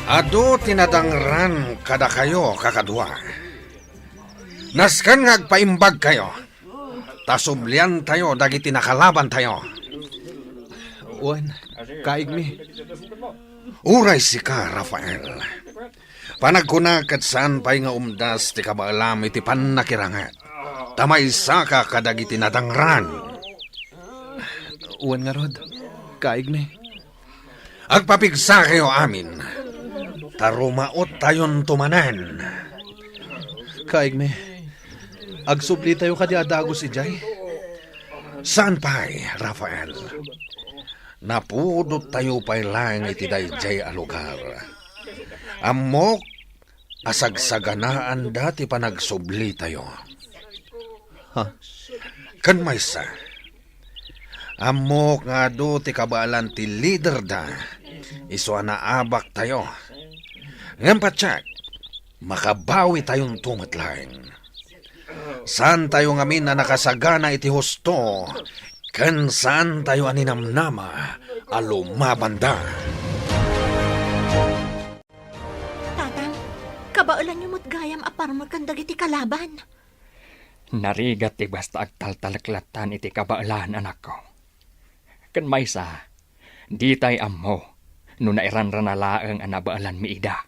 Adu ti nadangran kadakayo, kakadua. Nasken nga agpaimbagkayo, ta subliantayo dagiti nakalabantayo. Wen, kaigmi. Uray sika, Rafael. Panagkuna ket saan pay nga umdas ti kabaelam iti pannakiranget, ta maysaka kadagiti nadangran. Wen ngarud, kaigmi. Agpapigsakayo amin, ta rumaottayonto manen. Kaigmi, agsublitayo kadi a dagus idiay? Saan pay, Rafael. Napudottayo pay laeng iti daydiay a lugar. Ammok a sagsaganaanda ti panagsublitayo. Ha? Ken maysa, ammok nga adu ti kabaelan ti liderda, isu a naabaktayo. Ngem patiek, makabawitayonto met laeng. Saantayo ngamin a nakasagana iti husto, ken saantayo a ninamnama a lumabanda. Tatang, kabaelanyo met gayam a parmekan dagiti kalaban. Narigat ti basta agtaltalek lattan iti kabaelan, anakko. Ken maysa, ditay ammo no nairanrana laeng a nabaelanmi ida.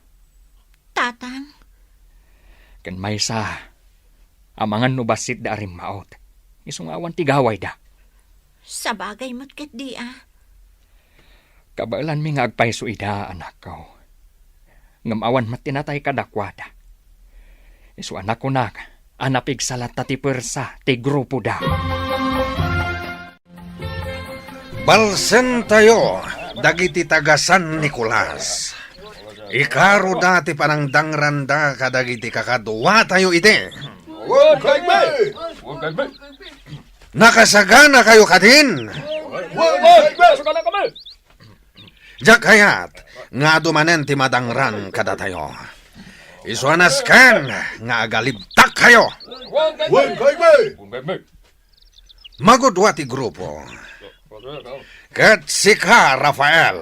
Tatang. Ken maysa, amangan no bassitda a rimmaut, isu nga awan ti gawayda. Sabagay met ketdi a. Kabaelanmi nga agpayso ida, anakko. Ngem awan met ti natay kadakuada. Isu a nakunak a napigsa latta ti puersa ti grupoda. Balsentayo dagiti taga San Nicolas. Ikaroda ti panangdangranda kadagiti kakaduatayo idi. Wen, kaigmi! Wen, kaigmi! Nakasaganakayo kadin? Wen, kaigmi! Diak kayat nga adu manen ti madangran kadatayo. Isu a nasken nga agalibtakkayo. Wen, kaigmi! Magudua ti grupo. Ket sika, Rafael,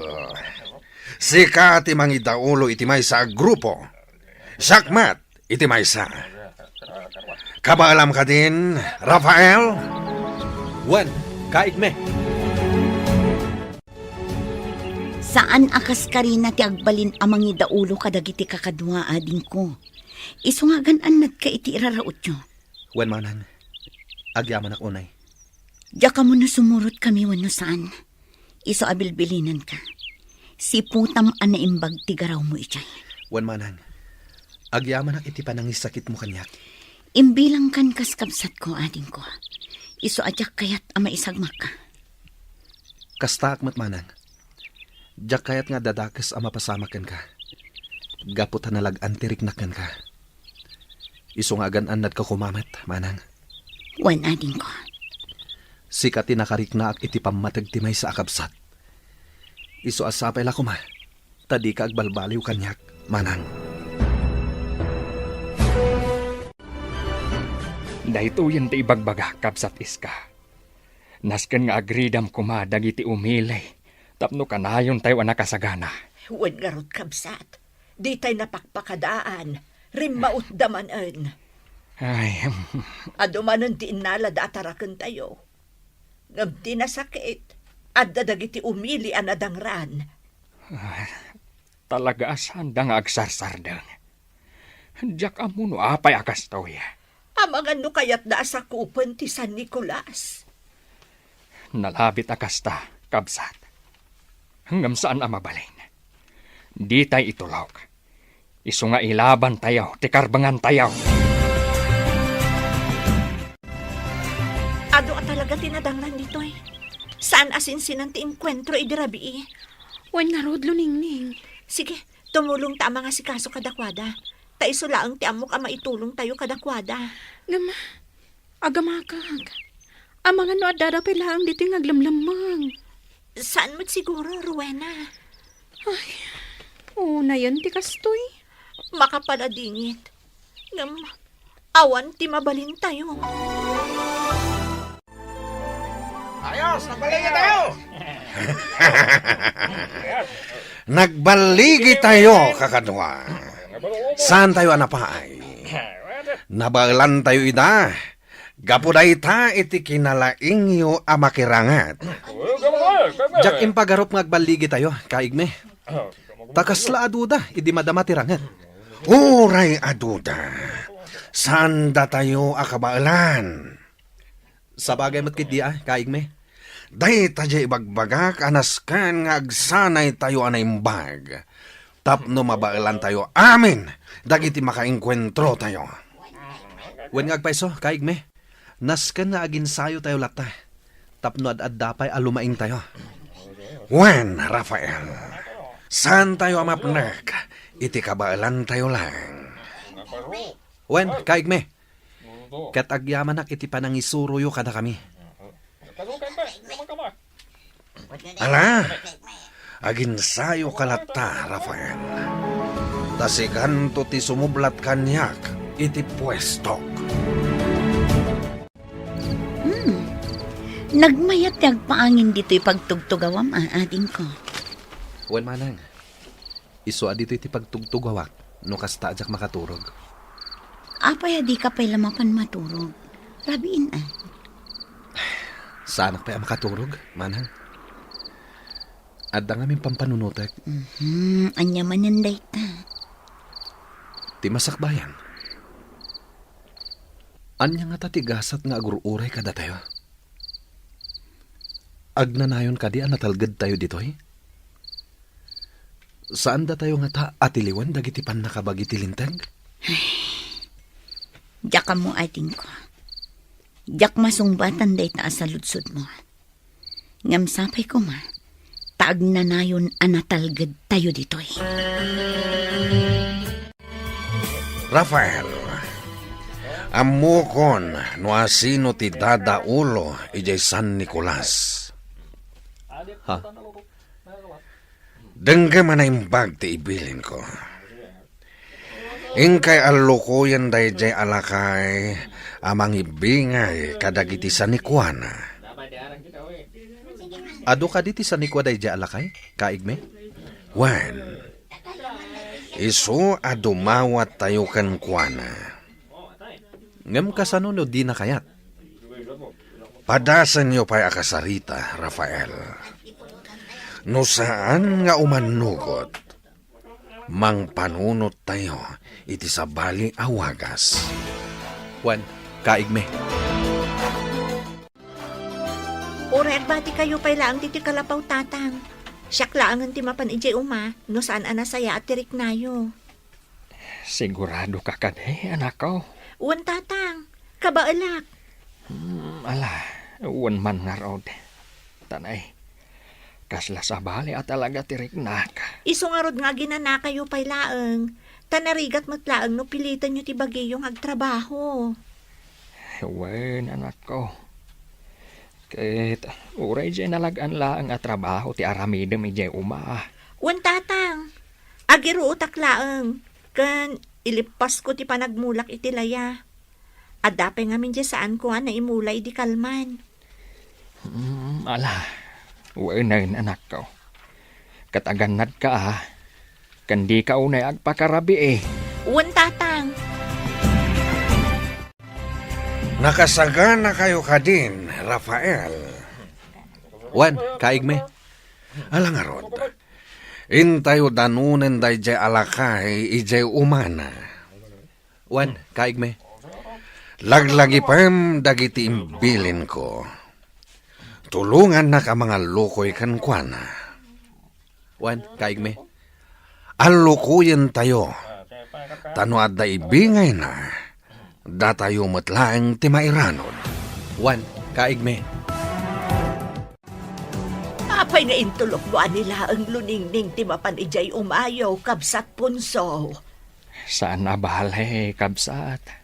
sika ti mangidaulo iti maysa a grupo. Siak met iti maysa. Kabaelam kadin, Rafael? Wen, kaigmi. Saan a kas karina ti agbalin a mangidaulo kadagiti kakadua, adingko. Isu nga agan-annadka iti irarautyo. Wen, manang. Agyamanak unay. Diak ammo no sumurotkami wenno saan. Isu a bilbilinenka. Siputam a naimbag ti garawmo idiay. Wen, manang. Agyamanak iti panangisakitmo kaniak. Imbilangkan kas kabsatko, adingko. Isu a diak kayat a maisagmakka. Kastaak met, manang. Diak kayat nga adda dakes a mapasamak kenka. Gapu ta nalag-an ti riknak kenka. Isu nga agan-annadka koma met, manang. Wen, adingko. Sika ti nakariknaak iti pammateg ti maysa a kabsat. Isu a sapay la koma, ta dika agbalbaliw kaniak, manang. Daytoyen ti ibagbagak, kabsat Iska. Nasken nga agridam koma dagiti umili tapno kanayontayo a nakasagana. Wen ngarud, kabsat, ditay napakpakadaan, rimmautda manen. Ay, adu manen ti innalada a tarakentayo. Ngem ti nasakit, adda dagiti umili a nadangran. Ah, talaga a saanda nga agsarsardeng. Diak ammo no apay a kastoy. Amangan no kayatda a sakupen ti San Nicolas. Nalabit a kasta, kabsat. Ngem saan a mabalin. Ditay itulok. Isu nga ilabantayo ti karbengantayo. Adu a talaga ti nadangran ditoy. Saan a sinsinan ti enkuentro idi rabii. Wen ngarud, Luningning. Sige, tumulongta a mangasikaso kadakuada. Ta isu laeng ti ammok a maitulongtayo kadakuada. Ngem, agamakak. Amangan no addada pay laeng ditoy nga aglemlemmeng. Saan met siguro, Rowena? Ay, unayen ti kastoy. Makapaladingit. Ngem, Awan ti mabalintayo. Ayos, nagbaligi tayo! Nagbaligi tayo, kakadua. Saan tayo a napaay? Nabaelan tayo ida. Gapu dayta iti kinalaingyo a makiranget. Diak impagarup nga agbaligi tayo, kaigmi. Ta kasla a duda idi madama ti ranget. Uray a duda, saan datayo a kabaelan. Sabagay met ketdi a, kaigmi. Dayta diay ibagbagak a nasken nga agsanay tayo a naimbag tapno mabaelan tayo amin dagiti makaengkuentro tayo. Wen nga agpayso, kaigmi, nasken nga aginsayo tayo latta tapno ad-adda pay a lumaing tayo. Wen, Rafael, saan tayo a mapnek iti kabaelan tayo laeng. Wen, kaigmi, ket agyamanak iti panangisuroyo kadakami. Ala, aginsayoka latta, Rafael. Ta sikanto ti sumublat kaniak iti puestok. Hmm. Nagmayat ti agpaangin ditoy pagtugtugawam, a, adingko. Wen manang. Isu a ditoy ti pagtugtugawak no kasta a diak makaturog. Apay a dika pay la mapan maturog? Rabiin a. Saanak pay a makaturog, manang. Adda ngamin pampanunotek. Mhm, ania manen dayta? Ti masakbayan. Ania ngata ti gasat nga agur-uray kadatayo? Agnanayon kadi a natalgedtayo ditoy? Saandatayo ngata a tiliwen dagiti pannakabagi ti Linteg? Diak ammo, adingko. Diak masungbatan dayta a saludsodmo. Ngem sapay koma, ta agnanayon a natalgedtayo ditoy. Rafael, ammokon no asino ti dadaulo idiay San Nicolas. Ha? Denggem a naimbag ti ibilinko. Inkay allukoyen daydiay a lakay a mangibbingay kadagiti sanikuana. Adu kadi ti sanikua daydiay a lakay, kaigmi? Wen, isu a dumawattayo kenkuana. Ngem kasano no dina kayat? Padasenyo pay a kasarita, Rafael. No saan nga umannugot, mangpanunottayo iti sabali a wagas. Wen, kaigmi. Uray agbatikayo pay laeng ditoy kalapaw, Tatang. Siak laengen ti mapan idiay uma, no saan a nasayaat ti riknayo. Siguradoka kadi, anakko? Wen, Tatang. Kabaelak. Hmm, ala, wen man ngarud. Tanay, kasla sabali a talaga ti riknak. Isu ngarud nga aginanakayo pay laeng, ta narigat met laeng no pilitenyo ti bagiyo nga agtrabaho. Wen, anakko. Ket uray diay nalag-an laeng a trabaho ti aramidem idiay uma. Wen, Tatang. Agiruotak laeng, ken ilippasko ti panagmulak iti laya. Adda pay ngamin diay saanko a naimula idi kalman. Hmm, ala, wenen, anakko. Ket agannadka a, ken dika unay agpakarabii. Wen, Tatang. Nakasaganakayo kadin, Rafael? Wen, kaigmi. Ala ngarud, intayo danunen daydiay a lakay idiay umana. Wen, kaigmi. Laglagipem dagiti imbilinko. Tulongannak a mangallukoy kenkuana. Wen, kaigmi. Allukoyentayo. Ta no adda ibingayna, datayo met laeng ti mairanod. Wen, kaigmi. Apay nga intulokmo a ni laeng Luningning ti mapan idiay umayo, Kabsat Ponso? Saan a bale, kabsat.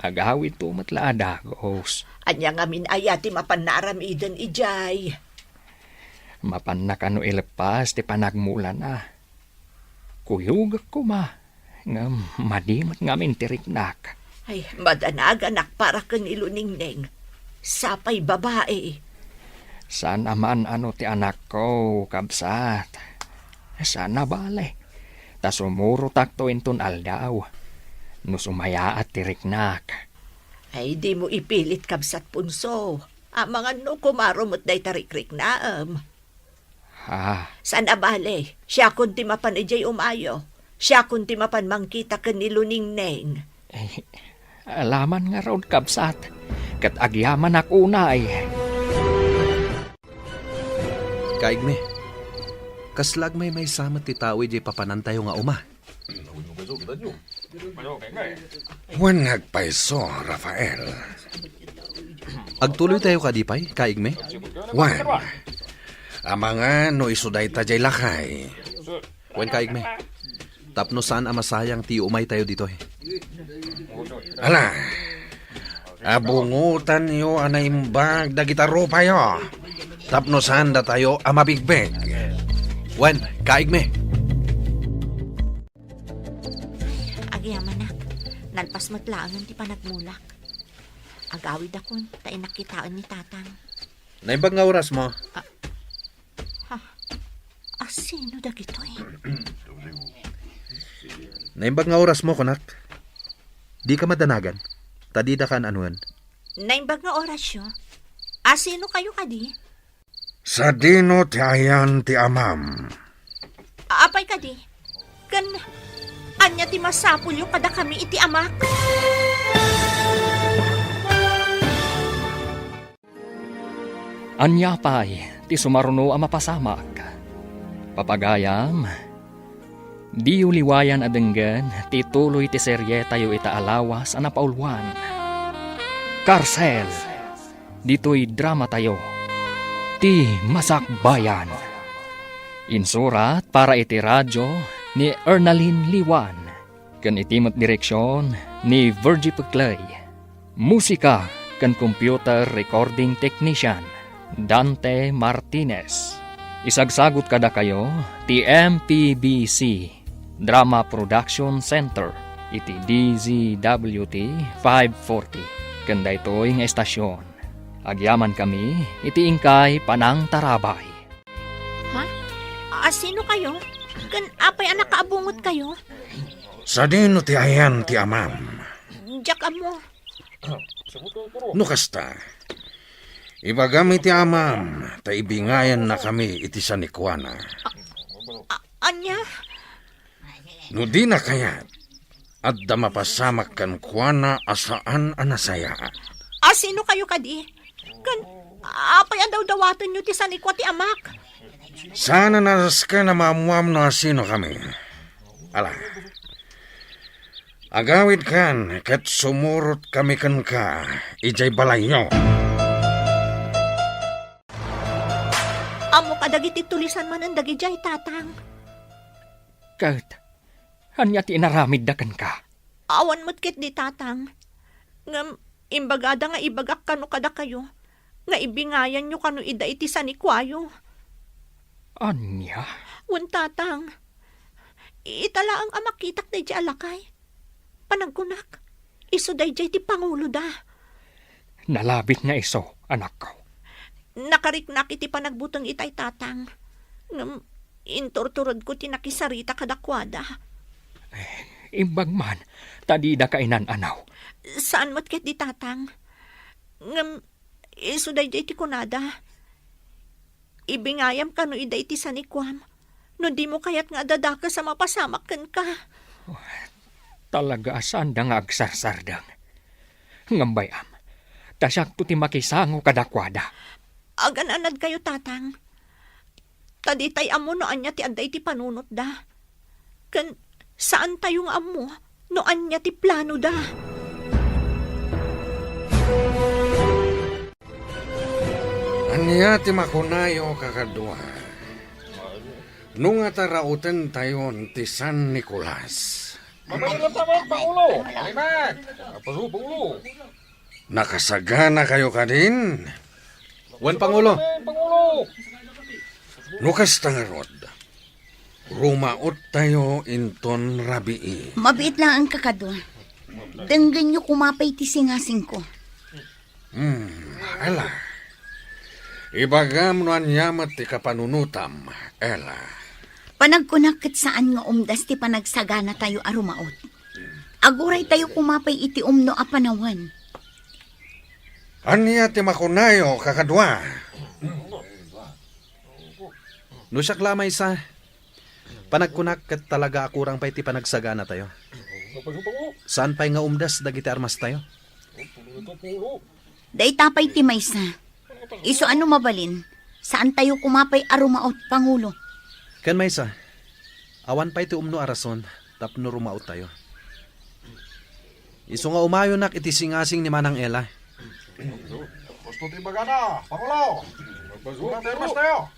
Agawidto met la a dagus. Ania ngamin aya ti mapan naaramiden idiay? Mapanna kano ileppas ti panagmulana. Kuyogek koma, ngem madi met ngamin ti riknak. Ay, madanaganak para ken ni Luningning. Sapay babai. Saan a maan-ano ti anakko, kabsat. Saan a bale. Ta sumurotakto inton aldaw. No sumayaat ti riknak. Ay, dimo ipilit, kabsat Punso. Amangan no kumaro met dayta rikriknaem. Ah. Saan a bale, siakon ti mapan idiay umayo. Siakon ti mapan mangkita ken ni Luningning. Eh, alaman ngarud, kabsat. Ket agyamanak unay. Kaigmi, kasla agmaymaysa met ti tao idiay papanantayo nga uma. Wen nga agpayso, Rafael. Agtuloytayo kadi pay, kaigmi? Wen. Amangan no isu dayta diay lakay. Wen, kaigmi. Tapno saan a masayang ti umaytayo ditoy. Ala, abungotanyo a naimbag dagita rupayo. Tapno saan datayo a mabigbeg. Wen, kaigmi. Agyamanak, nalpas met laengen ti panagmulak. Agawidakon, ta innak kitaen ni Tatang. Naimbag nga orasmo? Ah, ha? Asino dagitoy? Naimbag nga orasmo, kunak. Dika madanagan, ta didaka an-anoen. Naimbag nga orasyo? Asino kayo kadi? Sadino ti ayan ti amam? Apay kadi? Ken ania ti masapulyo kadakami iti amak? Ania pay ti sumaruno a mapasamak? Papagayam, diyo liwayan a denggen ti tuloy ti serietayo ita a lawas a napauluan. Karsel. Ditoy dramatayo, Ti Masakbayan. Insurat para iti radyo ni Ernalyn Liwan, ken iti met direksion ni Virgie Peclay. Musika ken computer recording technician, Dante Martinez. Isagsagut kadakayo ti M P B C Drama Production Center iti D Z W T five forty. Ken daytoy nga estasion, agyamankami iti inkay panangtarabay. Ha? Asino kayo? Ken apay a nakaabungot kayo? Sadino ti ayan ti amam? Diak ammo. No kasta, ibagam iti amam, ta ibingayannakami iti sanikuana. A-, ania? No dina kayat, adda mapasamak kenkuana a saan a nasayaat. Asino kayo kadi? Ken apay a dawdawatenyo ti sanikua ti amak? Saan a nasken a maammuam no asino kami. Ala, agawidkan ket sumurot kami kenka idiay balayyo. Ammo kadagiti tulisan manen dagidiay, Tatang. Ket ania ti inaramidda kenka? Awan met ketdi, Tatang. Ngem imbagada nga ibagak kano kadakayo nga ibingayanyo kano ida iti sanikuayo. Ania? Wen, Tatang. Ita laeng a makitak daydiay a lakay. Panagkunak, isu daydiay ti panguloda. Nalabit nga isu, anakko. Nakariknak iti panagbuteng itay, Tatang. Ngem inturturedko ti nakisarita kadakuada. Eh, imbag man, ta didaka inan-anaw. Saan met ketdi, Tatang. Ngem isu daydiay ti kunada. Ibingayam kano ida iti sanikuam, no dimo kayat nga adda dakes a mapasamak kenka. Talaga a saanda nga agsarsardeng. Ngem bay-am, ta siakto ti makisango kadakuada. Agan-anadkayo, Tatang. Ta ditay ammo no ania ti adda iti panunotda. Ken saantayo nga ammo no ania ti planoda. Ania ti makunayo, kakadua? No nga taraotentayon ti San Nicolas. Mamaylo ta met, Pangulo! Alimat! Apaso, Pangulo! Nakasaganakayo kadin? Wen, Pangulo. Wen, Pangulo! No kasta ngarud, rumaottayo inton rabii. Mabiit laeng, kakadua. Denggenyo koma pay ti singasingko. Hmm, Ella. Ibagam no ania met ti kapanunotam, Ella. Panagkunak ket saan nga umdas ti panagsaganatayo a rumaot. Aguraytayo koma pay iti umno a panawen. Ania ti makunayo, kakadua? No siak la a maysa, panagkunak ket talaga a kurang pay ti panagsaganatayo. Saan pay nga umdas dagiti armastayo. Dayta pay ti maysa. Isu a no mabalin, saantayo koma pay a rumaot, Pangulo. Ken maysa, awan pay ti umno a rason tapno rumaottayo. Isu nga umayonak iti singasing ni Manang Ella. Gusto ti bagana, Pangulo. Gusto ti armastayo.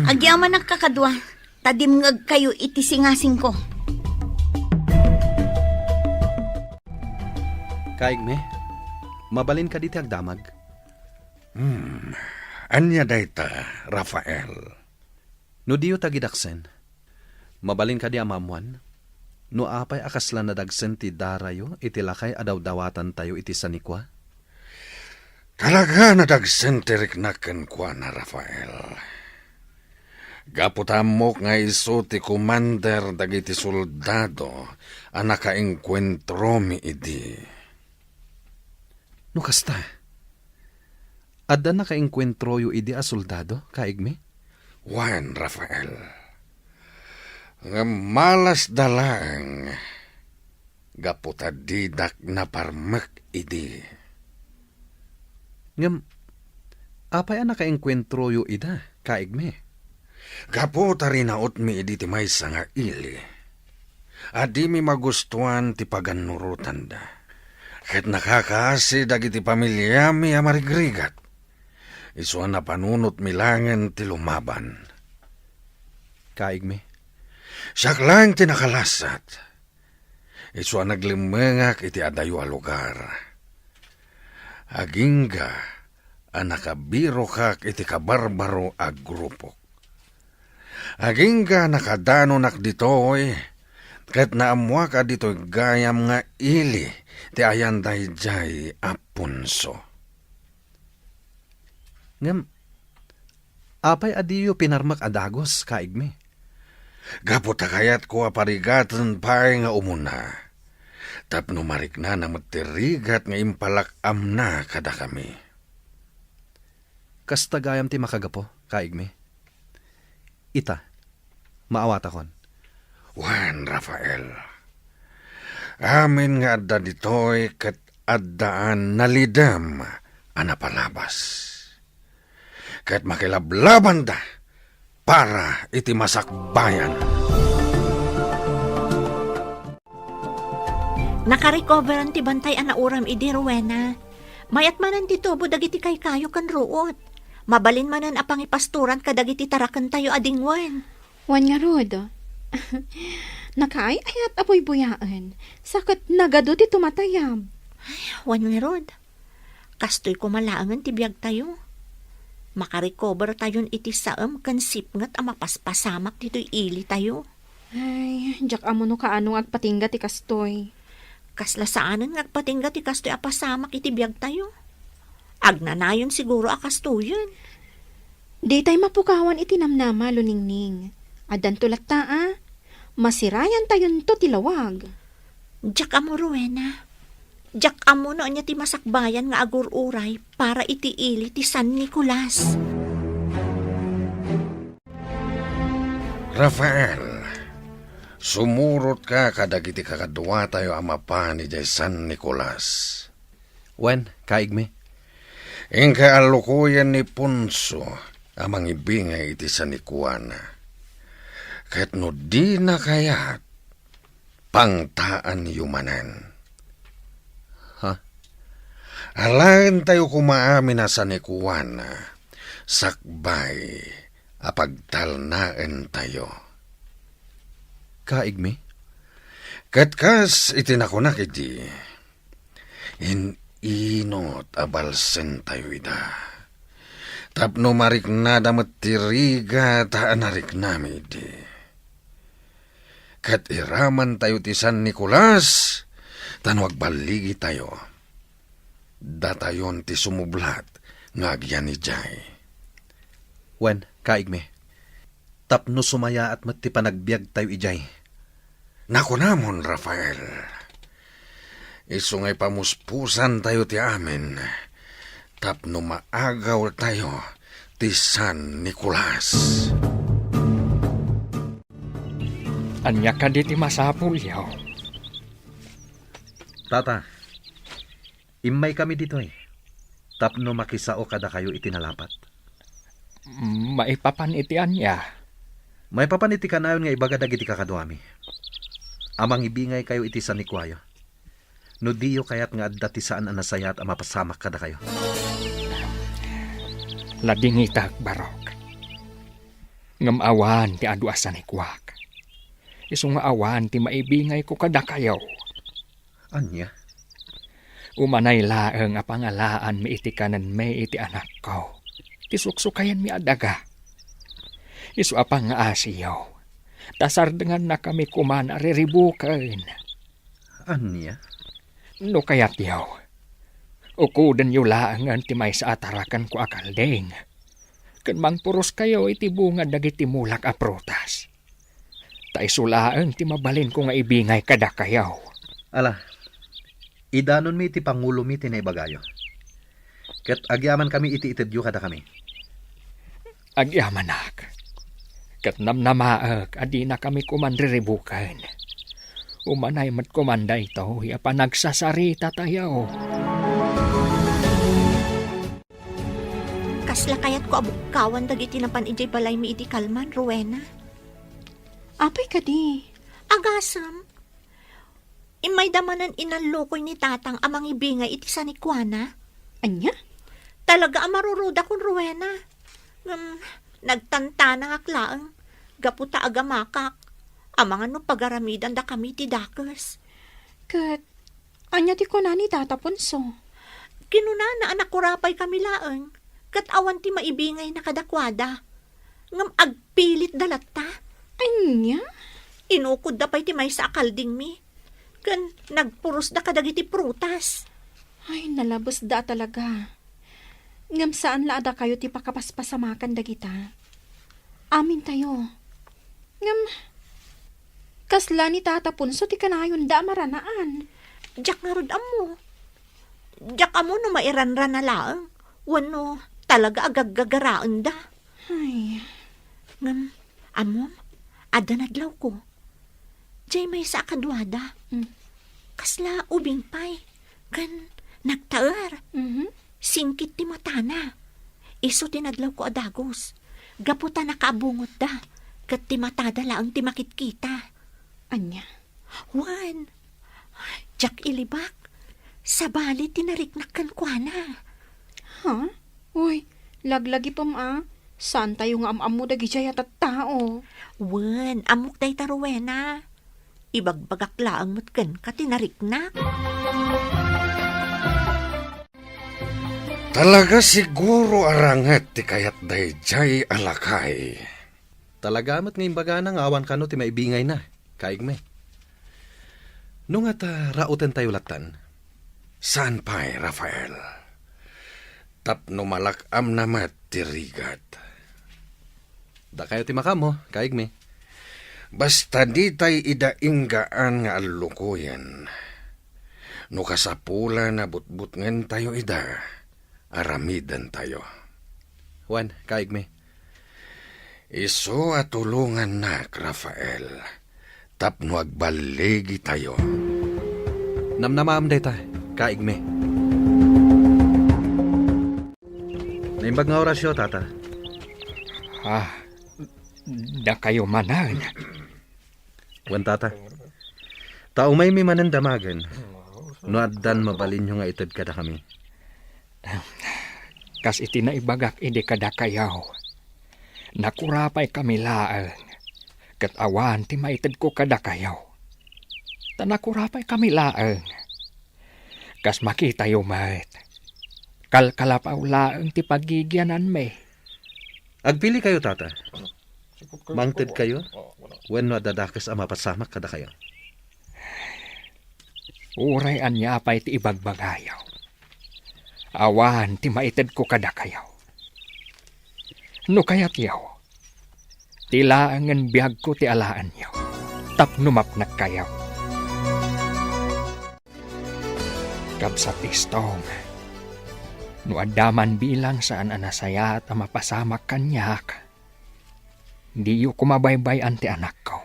Agyamanak, kakadua, ta dimngegkayo iti singasingko. Kaigmi, mabalin kadi ti agdamag? Hmm, ania dayta, Rafael? No diyo ta gidaksen, mabalin kadi a maammoan no apay a kasla nadagsen ti darayo iti lakay a dawdawatantayo iti sanikua? Talaga nadagsen ti riknak kenkuana, Rafael. Gapu ta ammok nga isu ti komander dagiti soldado a nakaengkuentromi idi. No kasta, adda nakaengkuentroyo idi a soldado, kaigmi? Wen, Rafael. Ngem malasda laeng gapu ta didak naparmek idi. Ngem apay a nakaengkuentroyo ida, kaigmi? Gapu ta rinautmi idi ti maysa nga ili a dimi magustuan ti pagannurotanda, ket nakakaasi dagiti pamiliami a marigrigat. Isu a napanunotmi laengen ti lumaban. Kaigmi, siak laeng ti nakalasat. Isu a naglemmengak iti adayo a lugar. Agingga a nakabirokak iti kabarbaro a grupok. Agingga a nakadanonak ditoy, ket naammoak a ditoy gayam nga ili ti ayan daydiay a punso. Ngem, apay a diyo pinarmek a dagus, kaigmi? Gapu ta kayatko a parigaten pay nga umuna, tapno mariknana met ti rigat nga impalak-amna kadakami. Kasta gayam ti makagapu, kaigmi? Ita, maawatakon. Wen, Rafael, amin nga adda ditoy ket addaan nalidem a napalabas. Ket makilablabanda para iti masakbayan. Nakarecoveran ti bantay a nauram idi, Rowena. Mayat manen ti tubo dagiti kaykayo ken ruot. Mabalin manen a pangipastoran kadagiti tarakentayo a dingwen. Wen ngarud, nakaay-ayat a buybuyaen, sa ket nagadu ti tumatayab. Wen ngarud, kastoy koma laengen ti biagtayo. Makarecovertayon iti saem ken sipnget a mapaspasamak ditoy ilitayo. Ay, diak ammo no kaano nga agpatingga ti kastoy. Kasla saanen nga agpatingga ti kastoy a pasamak iti biagtayo. Agnanayon siguro a kastoyen. Ditay mapukawan iti namnama, Luningning. Addanto latta a, masirayantayonto ti lawag. Diak ammo, Rowena. Diak ammo no ania ti masakbayan nga agur-uray para iti ili ti San Nicolas. Rafael, sumurotka kadagiti kakaduatayo a mapan idiay San Nicolas. Wen, kaigmi. Inka allukoyen ni Ponso a mangibingay iti sanikuana. Ket no dina kayat, pangtaanyo manen. Ha? Alaentayo koma amin a sanikuana, sakbay a pagtalnaentayo. Kaigmi? Ket kas iti nakunak idi, in-inot a balsentayo ida. Tapno mariknada met ti rigat a nariknami idi. Ket iramantayo ti San Nicolas, ta no agballigitayo, datayon ti sumublat nga agyan idiay. Wen, kaigmi, tapno sumayaat met ti panagbiagtayo idiay. Nakunamon, Rafael, isu nga ipamuspusantayo ti amin tapno maagawtayo ti San Nicolas. Ania kadi ti masapulyo? Tata, immaykami ditoy tapno makisao kadakayo iti nalapat. Maipapan iti ania? Maipapan iti kanayon nga ibaga dagiti kakaduami a mangibingaykayo iti sanikuayo, no diyo kayat nga adda ti saan a nasayaat a mapasamak kadakayo. Ladingitak, Barok. Ngem awan ti adu a sanikuak. Isu nga awan ti maibingayko kadakayo. Ania? Umanay laeng a pangalaanmi iti kanenmi iti anakko, ti suksukayanmi a daga. Isu a pangngaasiyo, ta sardengannakami koman a riribuken. Ania? No kayatyo, ukudenyo laengen ti maysa a tarakenko a kalding, ken mangpuroskayo iti bunga dagiti mulak a prutas. Ta isu laeng ti mabalinko nga ibingay kadakayo. Ala, idanonmi iti pangulomi ti naibagayo. Ket agyamankami iti itedyo kadakami. Agyamanak. Ket namnamaek a dinakami koman riribuken. Umanay met koman daytoy a panagsasaritatayo. Kasla kayatko a bukkawan dagiti napan idiay balaymi idi kalman, Rowena. Apay kadi? Agasem. Immayda manen inallukoy ni Tatang a mangibingay iti sanikuana. Ania? Talaga a marurudakon, Rowena. Ngem nagtantanangak laeng gapu ta agamakak. Amangan no pagaramidandakami ti dakes. Ket ania ti kuna ni Tata Ponso? Kinunana a nakurapaykami laeng, ket awan ti maibingayna kadakuada. Ngem agpilitda latta. Ania? Inukodda pay ti maysa a kaldingmi, ken nagpurosda kadagiti prutas. Ay, nalabesda a talaga. Ngem saan la a dakayo ti pakapaspasamakan dagita. Amintayo. Ngem, kasla ni Tata Ponso ti kanayonda a maranaan? Diak ngarud ammo. Diak ammo no mairanrana laeng, wenno talaga a gaggagaraenda. Ay. Ngem, ammom, adda nadlawko. Diay maysa a kaduada. Mm. Kasla ubing pay. Ken nagtaer. Mhm. Singkit ti matana. Isu ti nadlawko a dagus. Gapu ta nakaabungotda, ket ti matada laeng ti makitkita. Ania? Wen, diak ilibak. Sabali ti nariknak kenkuana. Ha? Uy, laglagipem a. Saantayo nga am-ammo dagidiay a tattao. Wen, ammok dayta, Rowena. Ibagbagak laeng met kenka ti nariknak. Talaga siguro a ranget ti kayat daydiay a lakay. Talaga met nga imbagana nga awan kano ti maibingayna, kaigmi. No ngata, rautentayo lattan? Saan pay, Rafael. Tapno malak-amna met ti rigat. Dakayo ti makaammo, kaigmi. Basta ditay ida inggaan nga allukoyen. No kasapulan a butbutngentayo ida, aramidentayo. Wen, kaigmi. Isu a tulongannak, Rafael, tapno agballigitayo. Namnamaam dayta, kaigmi. Naimbag nga orasyo, Tata. Ah, dakayo manen. Wen, Tata. Ta umaymi manen damagen, no addan mabalinyo nga ited kadakami. Kas iti naibagak idi kadakayo, nakurapaykami laeng, ket awan ti maitedko kadakayo. Ta nakurapaykami laeng. Kas makitayo met, kalkalapaw laeng ti pagigiananmi. Agpilikayo, Tata. Mangtedkayo wenno adda dakes a mapasamak kadakayo? Uray ania pay ti ibagbagayo, awan ti maitedko kadakayo. No kayatyo, ti laengen biagko ti alaenyo tapno mapnekkayo. Kabsat Istong, no adda man bilang saan a nasayaat a mapasamak kaniak, diyo koma baybay-an ti anakko.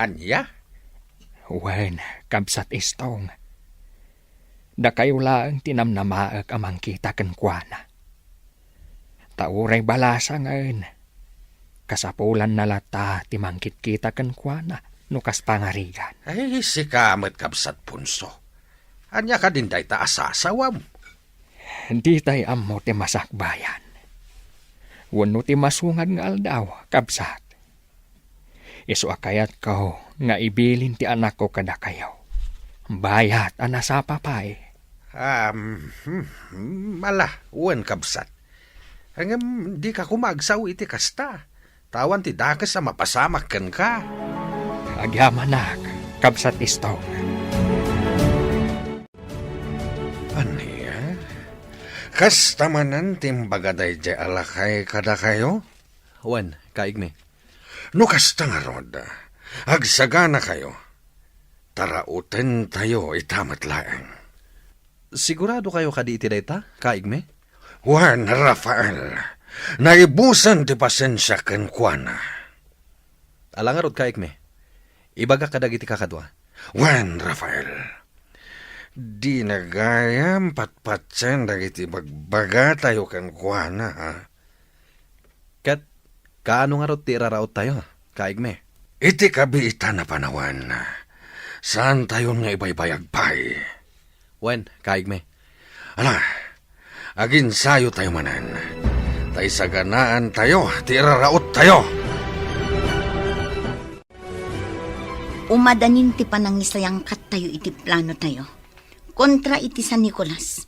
Ania? Wen, Kabsat Istong, dakayo laeng ti namnamaek a mangkita kenkuana. Ta uray balasangen, kasapulanna latta ti mangkitkita kenkuana no kas pangarigan. Ay, sika met, Kabsat Ponso. Ania kadin dayta a sasawam? Ditay ammo ti masakbayan wenno ti masungad nga aldaw, kabsat. Isu a kayatko nga ibilin ti anakko kadakayo. Bayat a nasapa pay. Um, hmm, hmm, ala, wen, kabsat. Ngem dika koma agsao iti kasta. Ta awan ti dakes a mapasamak kenka. Agyamanak, Kabsat Istong. Ania? Kasta manen ti imbaga daydiay a lakay kadakayo? Wen, kaigmi. No kasta ngarud, agsaganakayo, ta rautentayo ita met laeng. Siguradokayo kadi iti dayta, kaigmi? Wen, Rafael, naibusen ti pasensiak kenkuana. Ala ngarud, kaigmi. Ibagak kadagiti kakadua. Wen, Rafael, dina gayam patpatien dagiti bagbagatayo kenkuana, ha? Ket kaano ngarud ti iraraottayo, kaigmi? Iti kabiitan a panawen, saantayon nga ibaybayag pay. Wen, kaigmi. Ala, aginsayotayo manen, ta isaganaantayo ti iraraottayo. Umadanin ti panangisayangkattayo iti planotayo kontra iti San Nicolas,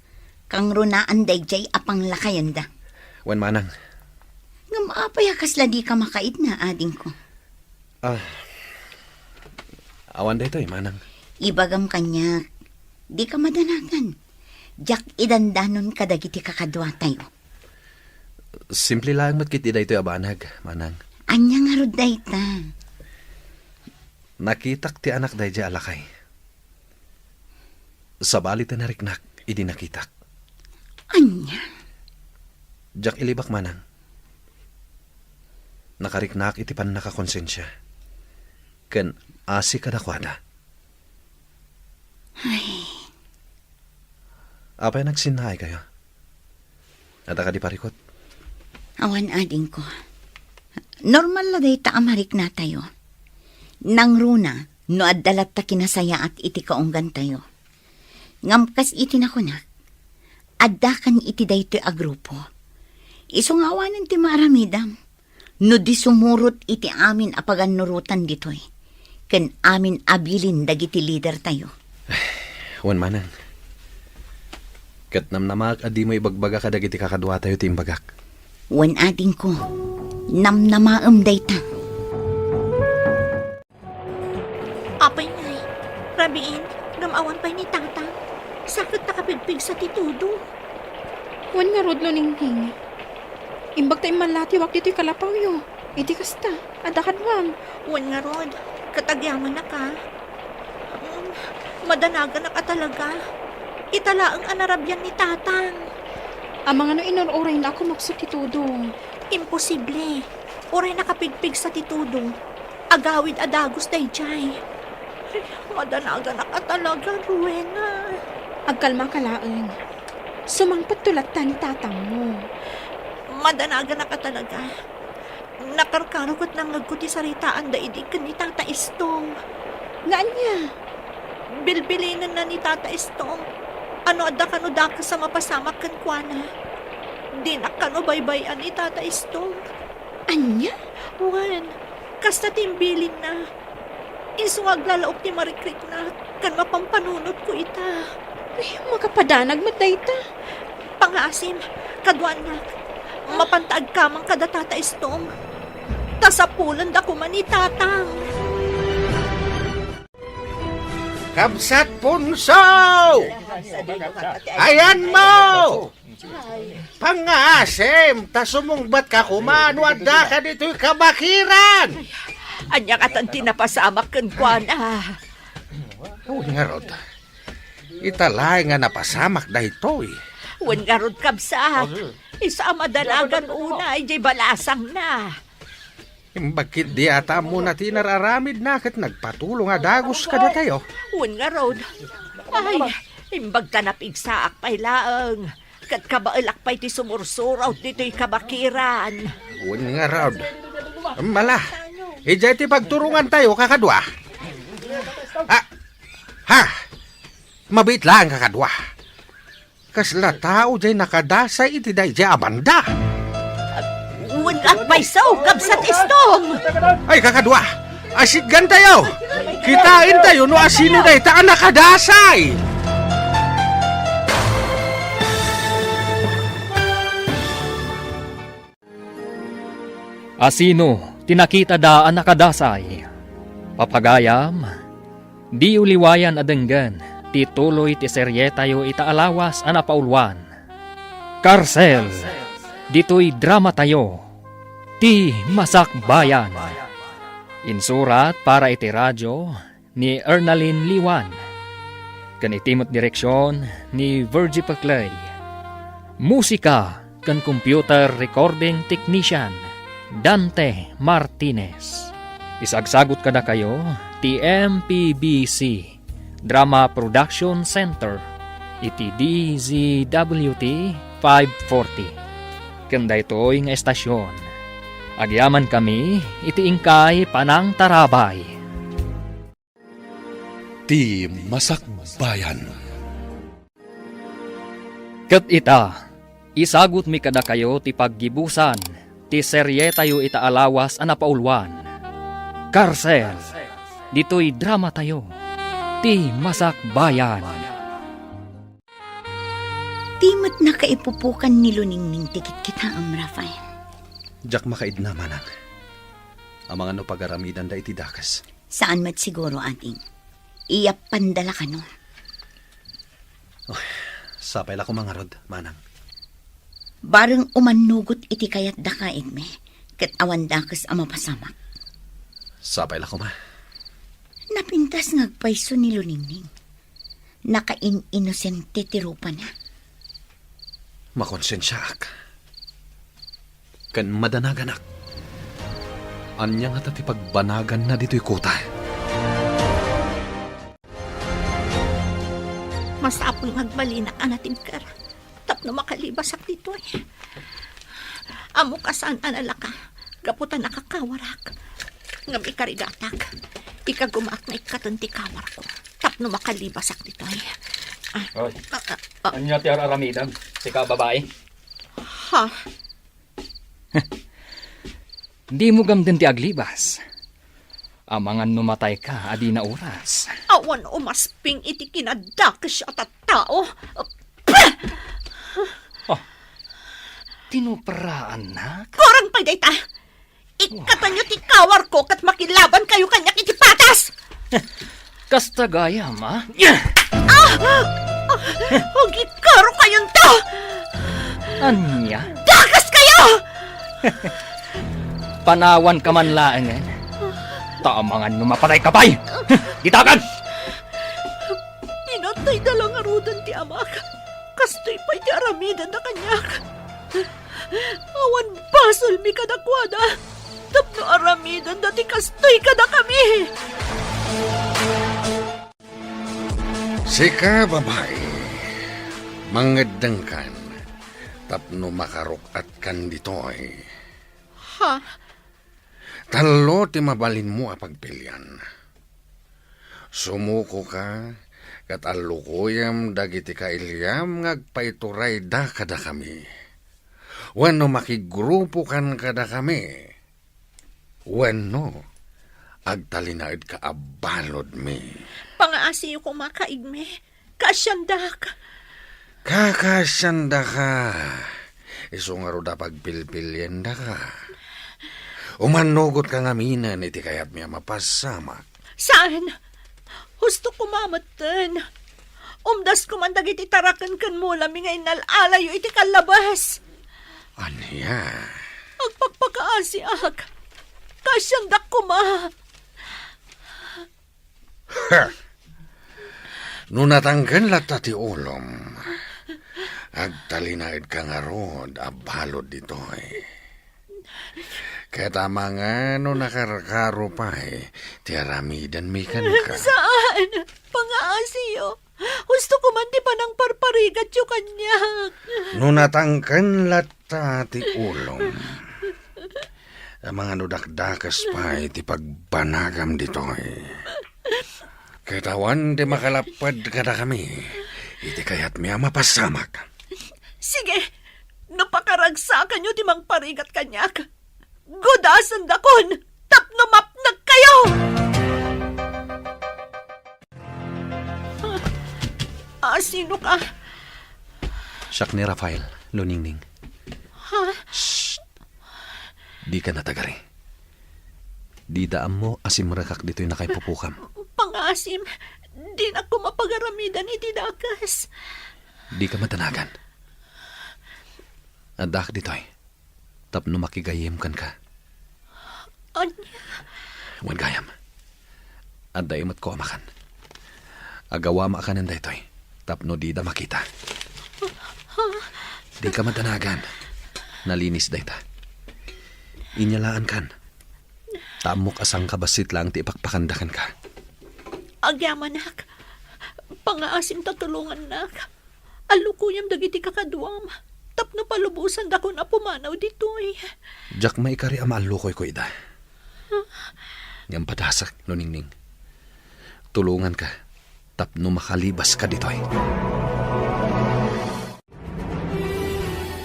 kangrunaan daydiay a panglakayenda. Wen, manang. Ngem apay a kasla dika makaidna, adingko? Ah, awan daytoy, manang. Ibagam kaniak, dika madanagan. Diak idandanon kadagiti kakaduatayo. Simple laeng met ketdi daytoy a banag, manang. Ania ngarud dayta? Nakitak ti anak daydiay a lakay. Sabali ti nariknak idi nakitak. Ania? Diak ilibak, manang. Nakariknak iti pannakakonsensia ken asi kadakuada. Ay. Apay a nagsinnaaykayo? Adda kadi parikut? Awan, adingko. Normal la dayta a mariknatayo. Nangruna no adda latta kinasayaat iti kaunggantayo. Ngem kas iti nakunak, addakan iti daytoy a grupo. Isu nga awanen ti maaramidam no di sumurot iti amin a pagannurotan ditoy, ken amin a bilin dagiti lidertayo. Wen, manang. Ket namnamaak a dimo ibagbaga kadagiti kakaduatayo ti imbagak. Wen, adingko, namnamaem dayta. Apay ngay, rabiin, ngem awan pay ni Tatang. Sakit nakapigpigsa ti tudo. Wen ngarud, Luningning. Imbag ta immallatiwak ditoy kalapawyo. Iti kasta, adda kaduam. Wen ngarud, ket agyamanak a. Mm, madanaganak a talaga. Ita laeng a narabian ni Tatang. Amangan no inur-urayna a kumapsut ti tudo. Imposible. Uray nakapigpigsa ti tudo. Agawid a dagus daydiay. Madanaganak a talaga, Rowena. Agkalmaka laeng. Sumangpetto latta ni tatangmo. Madanaganak a talaga. Nakarkaro ket nangngegko ti saritaanda idi ken ni Tata Istong. Nga ania? Bilbilinenna ni Tata Istong a no adda kano dakes a mapasamak kenkuana, dinak kano baybay-an ni Tata Istong. Ania? Wen, kasta ti imbilinna. Isu nga aglalaok ti marikriknak ken mapampanunotko ita. Ay, makapadanag met dayta. Pangaasim, kaduanak, mapanta agkamang kada Tata Istong. Ta sapulenda koma ni Tatang. Kabsat Punso! Ayanmo! Pangngaasim, ta sumungbatka koma no addaka ditoy kabakiran! Ania ngatan ti napasamak kenkuana? Wen ngarud, ita laeng a napasamak daytoy. Wen ngarud, kabsat, isu a madanagan unay diay balasangna. Imbag ketdi a ta ammona ti inar-aramidna ket nagpatulong a dagus kadatayo. Wen ngarud. Ay, imbag ta napigsaak pay laeng. Ket kabaelak pay ti sumursuro't ditoy kabakiran. Wen ngarud. Mala, idiay ti pagturongantayo, kakadua. Ah, ha? Mabiit laeng, kakadua. Kasla tao diay nakadasay iti daydiay a banda. Wen apay sao, kabsat Istom? Ay, kakadua, asitgantayo. Kitaentayo no asino dayta a nakadasay. Asino ti nakitada a nakadasay? Papagayam, diyo liwayan a denggen ti tuloy ti serietayo ita a lawas a napauluan, Karsel, ditoy dramatayo, Ti Masakbayan. Insurat para iti radio ni Ernalyn Liwan, ken iti met direksion ni Virgie Peclay. Musika ken computer recording technician, Dante Martinez. Isagsagut kadakayo ti M P B C Drama Production Center iti D Z W T five forty. Ken daytoy nga estasion, agyamankami iti inkay panangtarabay. Ti Masakbayan. Ket ita, isagutmi kadakayo ti paggibusan ti serietayo ita a lawas a napauluan, Karsel, ditoy dramatayo, Ti Masakbayan. Di met nakaipupukan ni Luningning ti kitkitaem, Rafael. Diak makaidna, manang. Amangan no pagaramidanda iti dakes. Saan met siguro, ading. Iyappanda la kano. Oh, sapay la koma ngarud, manang. Bareng umannugot iti kayatdaka, Igme, ket awan dakes a mapasamak. Sapay la koma. Napintas nga agpayso ni Luningning. Nakain-inosente ti rupana. Makonsensiaak. Ken madanaganak. Ania ngata ti pagbanaganna ditoy kota? Masapul nga agbalinak a natibker tapno makalibasak ditoy. Ammok a saan a nalaka gapu ta nakakawarak. Ngem ikarigatak, ikagumaak nga ikkaten ti kawarko tapno makalibasak ditoy. Ah, Oy, ah, ah, ah. Ania ti ar-aramidem, sika a babai? Ha? Dimo gamden ti aglibas. Amangan no matayka a dina oras. Awan umasping iti kinadakes a tattao. Pah! Oh, tinupraannak? Kurang pay dayta! Ikkatenyo ti kawarko ket makilabankayo kaniak iti patas! Kasta gayam, a? Ah! Ah! Agikaro kayonto! Ania? Dakaskayo! Panawanka man laengen. Ta amangan no mapatayka pay! Ditagan! Pinatayda la ngaruden ti amak. Kastoy pay ti aramidenda kaniak. Awan basolmi kadakuada tapno aramidenda ti kastoy kadakami. Sika, babai, mangeddengkan tapno makaruk-atkan ditoy. Ha? Tallo ti mabalinmo a pagpilian. Sumukoka ket allukoyem dagiti kailiam nga agpaiturayda kadakami. Wenno makigrupokan kadakami. Wenno agtalinaedka a baludmi. Pangaasiyo koma, Kaigme. Kaasiandak. Kakaasiandaka. Isu ngarud a pagpilpiliendaka. Umannugotka ngaminen iti kayatmi a mapasamak. Saan? Husto koma metten. Umdas koman dagiti taraken ken mulami nga innal-alayo iti kallabes. Ania? Agpakpakaasiak. Kaasiandak koma. Ha! No natangken latta ti ulom, agtalinaedka ngarud a balud ditoy. Ket amangan no nakarkaro pay ti aramidenmi kenka. Saan, pangaasiyo. Husto koman ti panangparparigatyo kaniak. No natangken latta ti ulom, amangan no dakdakes pay ti pagbanagam ditoy. Ket awan ti makalapped kadakami iti kayatmi a mapasamak. Sige, no pakaragsakanyo ti mangparigat kaniak, gudasendakon tapno mapnekkayo! Ah, sino ka? Siak ni Rafael, Luningning. Ha? Shh! Dika natagari. Dida ammo a simrekak ditoy nakaipupokam. Pangasim, dinak koma pagaramidan iti dakes. Dika madanagan. Addaak ditoy tapno makigayyem kenka. Ania? Wen gayam. Adda imetko a makan. Agawama kanen daytoy tapno dida makita. Dika madanagan. Nalinis dayta. Inyalaankan. Ta ammok a sangkabassit laeng ti ipakpakanda kenka. Agyamanak. Pangaasim ta tulongannak. Allukoyam dagiti kakaduam tapno palubosandakon a pumanaw ditoy. Diak maikari a maallukoyko ida. Ngem padasek, Luningning. Tulonganka tapno makalibaska ditoy.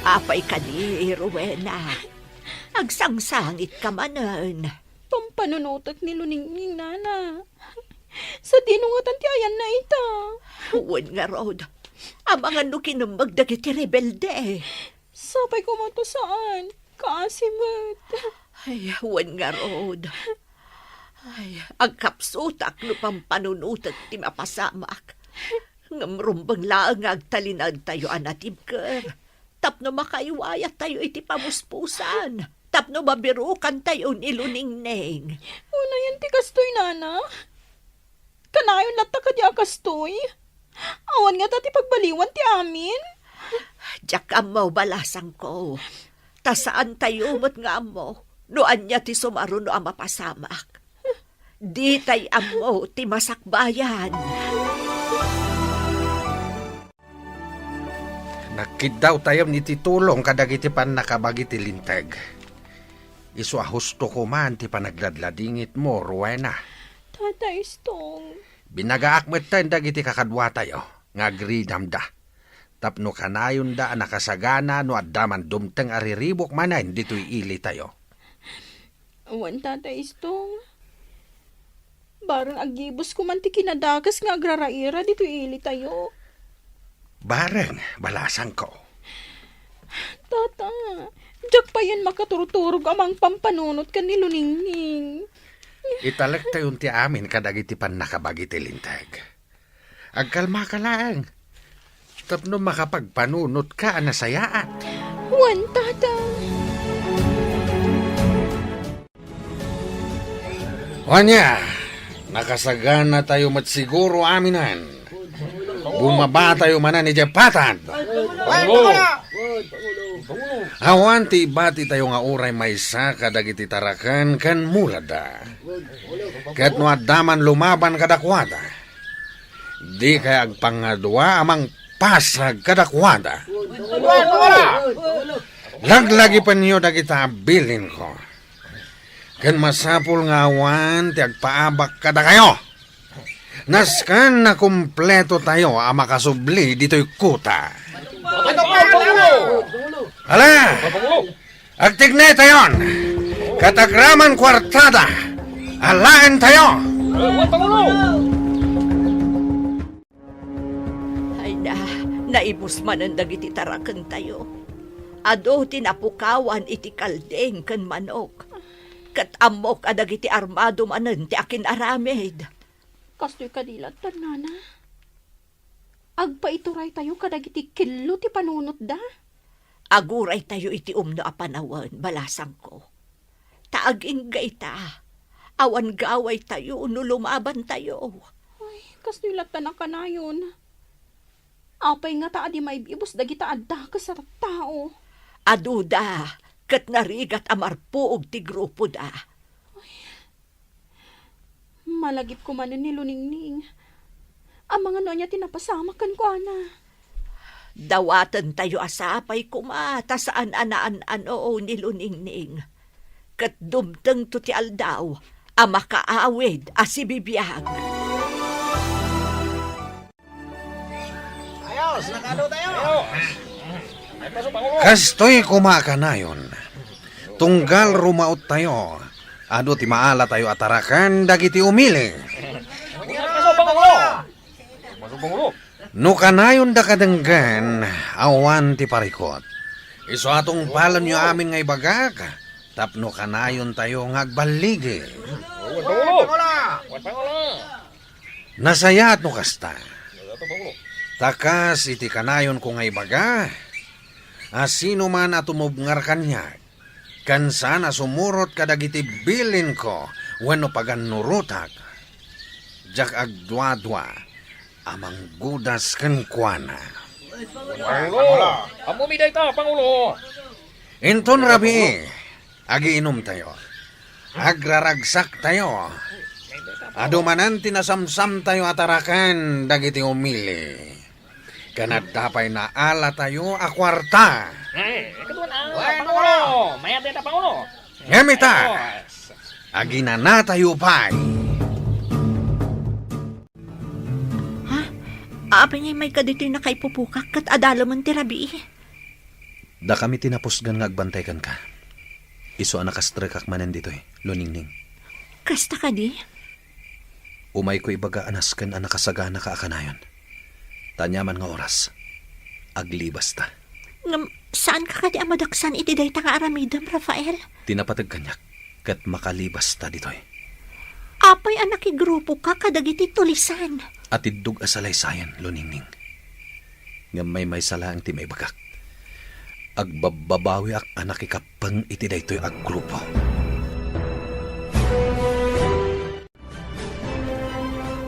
Apay kadi, Rowena? Agsangsangitka manen. Pampanunotek ni Luningning, nana. Sadino ngatan ti ayanna ita? Wen ngarud, amangan no kinemmeg dagiti rebelde. Sapay koma ta saan, kaasi met. Ay, wen ngarud. Ay, agkapsutak no pampanunotek ti mapasamak. Ngem rumbeng laeng nga agtalinaedtayo a natibker tapno makaiwayattayo iti pamuspusan, tapno mabirukantayo ni Luningning. Unayen ti kastoy, nana? Kanayon latta kadi a kastoy? Awan ngata ti pagbaliwan ti amin? Diak ammo, balasangko. Ta saantayo met nga ammo no ania ti sumaruno a mapasamak. Ditay ammo ti masakbayan. Nagkiddawtayon iti tulong kadagiti pannakabagi ti Linteg. Isu a husto koman ti panagladladingitmo, Rowena. Tata Istong. Binagaak metten dagiti kakaduatayo nga agridamda tapno kanayonda a nakasagana no adda man dumteng a riribuk manen ditoy ilitayo. Wen, Tata Istong. Bareng aggibus koman ti kinadakes nga agraraira ditoy ilitayo. Bareng, balasangko. Tata, diak payen makaturturog a mangpampanunot ken ni Luningning. Italektayon ti amin kadagiti pannakabagi ti Linteg. Agkalmaka laeng tapno makapagpanunotka a nasayaat. Wen, Tata. Ania, nakasaganatayo met siguro aminen. Bumabatayo manen idiay patad. Awan ti ibatitayo nga uray maysa kadagiti taraken ken mulada. Ket no adda man lumaban kadakuada, dikay agpangadua a mangpasag kadakuada. Laglagipenyo dagita a bilinko. Ken masapul nga awan ti agpaabak kadakayo. Nasken a kumpletotayo a makasubli ditoy kuta. Ala! Agtignaytayon! Ket agraman kuartada, alaentayo! Ay na, naibus manen dagiti tarakentayo. Adu ti napukawan iti kalding ken manok. Ket ammok a dagiti armado manen ti akin-aramid. Kastoy kadi lattan, nana? Agpaituraytayo kadagiti kello ti panunotda? Aguraytayo iti umno a panawen, balasangko. Ta agingga ita, awan gawaytayo no lumabantayo. Ay, kastoy lattan a kanayon. Apay ngata a di maib-ibus dagita a dakes a tattao? Aduda, ket narigat a marpuog ti grupoda. Ay, malagipko manen ni Luningning. Amangan no ania ti napasamak kenkuana. Dawatentayo a sapay koma ta saan a naan-ano ni Luningning. Ket dumtengto ti aldaw a makaawid a sibibiag. Ayos, nakado tayo. Kastoy koma a kanayon. Tunggal rumaottayo, adu ti maalatayo a taraken dagiti umili. Pangulo! No kanayonda kadenggen, awan ti parikut. Isu a tungpalenyo amin nga ibagak, tapno kanayontayo nga agballigi. Pangulo! Pangulo! Nasayaat no kasta. Ta kas iti kanayonko nga ibaga, a sino man a tumubngar kaniak, ken saan a sumurot kadagiti bilinko wenno pagannurotak, diak agduadua a manggudas kenkuana. Pangulo! Ammomi dayta, Pangulo! Inton rabii, agiinumtayo. Agraragsaktayo. Adu manen ti nasamsamtayo a taraken dagiti umili. Ken adda pay naalatayo a kuarta. Eh, ikaduan a, Pangulo! Mayat dayta, Pangulo! Ngem ita, aginanatayo pay. Ha? Apay ngay mayka ditoy nakaipupukak ket adalemen ti rabii? Dakami ti napusgan nga agbantay kenka. Isu a nakastrekak manen ditoy, Luningning. Kasta kadi? Umayko ibaga a nasken a nakasaganaka a kanayon. Ta aniaman nga oras, aglibasta. Ngem, saanka kadi a madaksan iti dayta nga aramidem, Rafael? Ti napateg kaniak, ket makalibasta ditoy. Apay a nakigrupoka kadagiti tulisan? Atiddog a salaysayan, Luningning. Ngem maymaysa laeng ti maibagak. Agbabbabawiak a nakikappeng iti daytoy a grupo.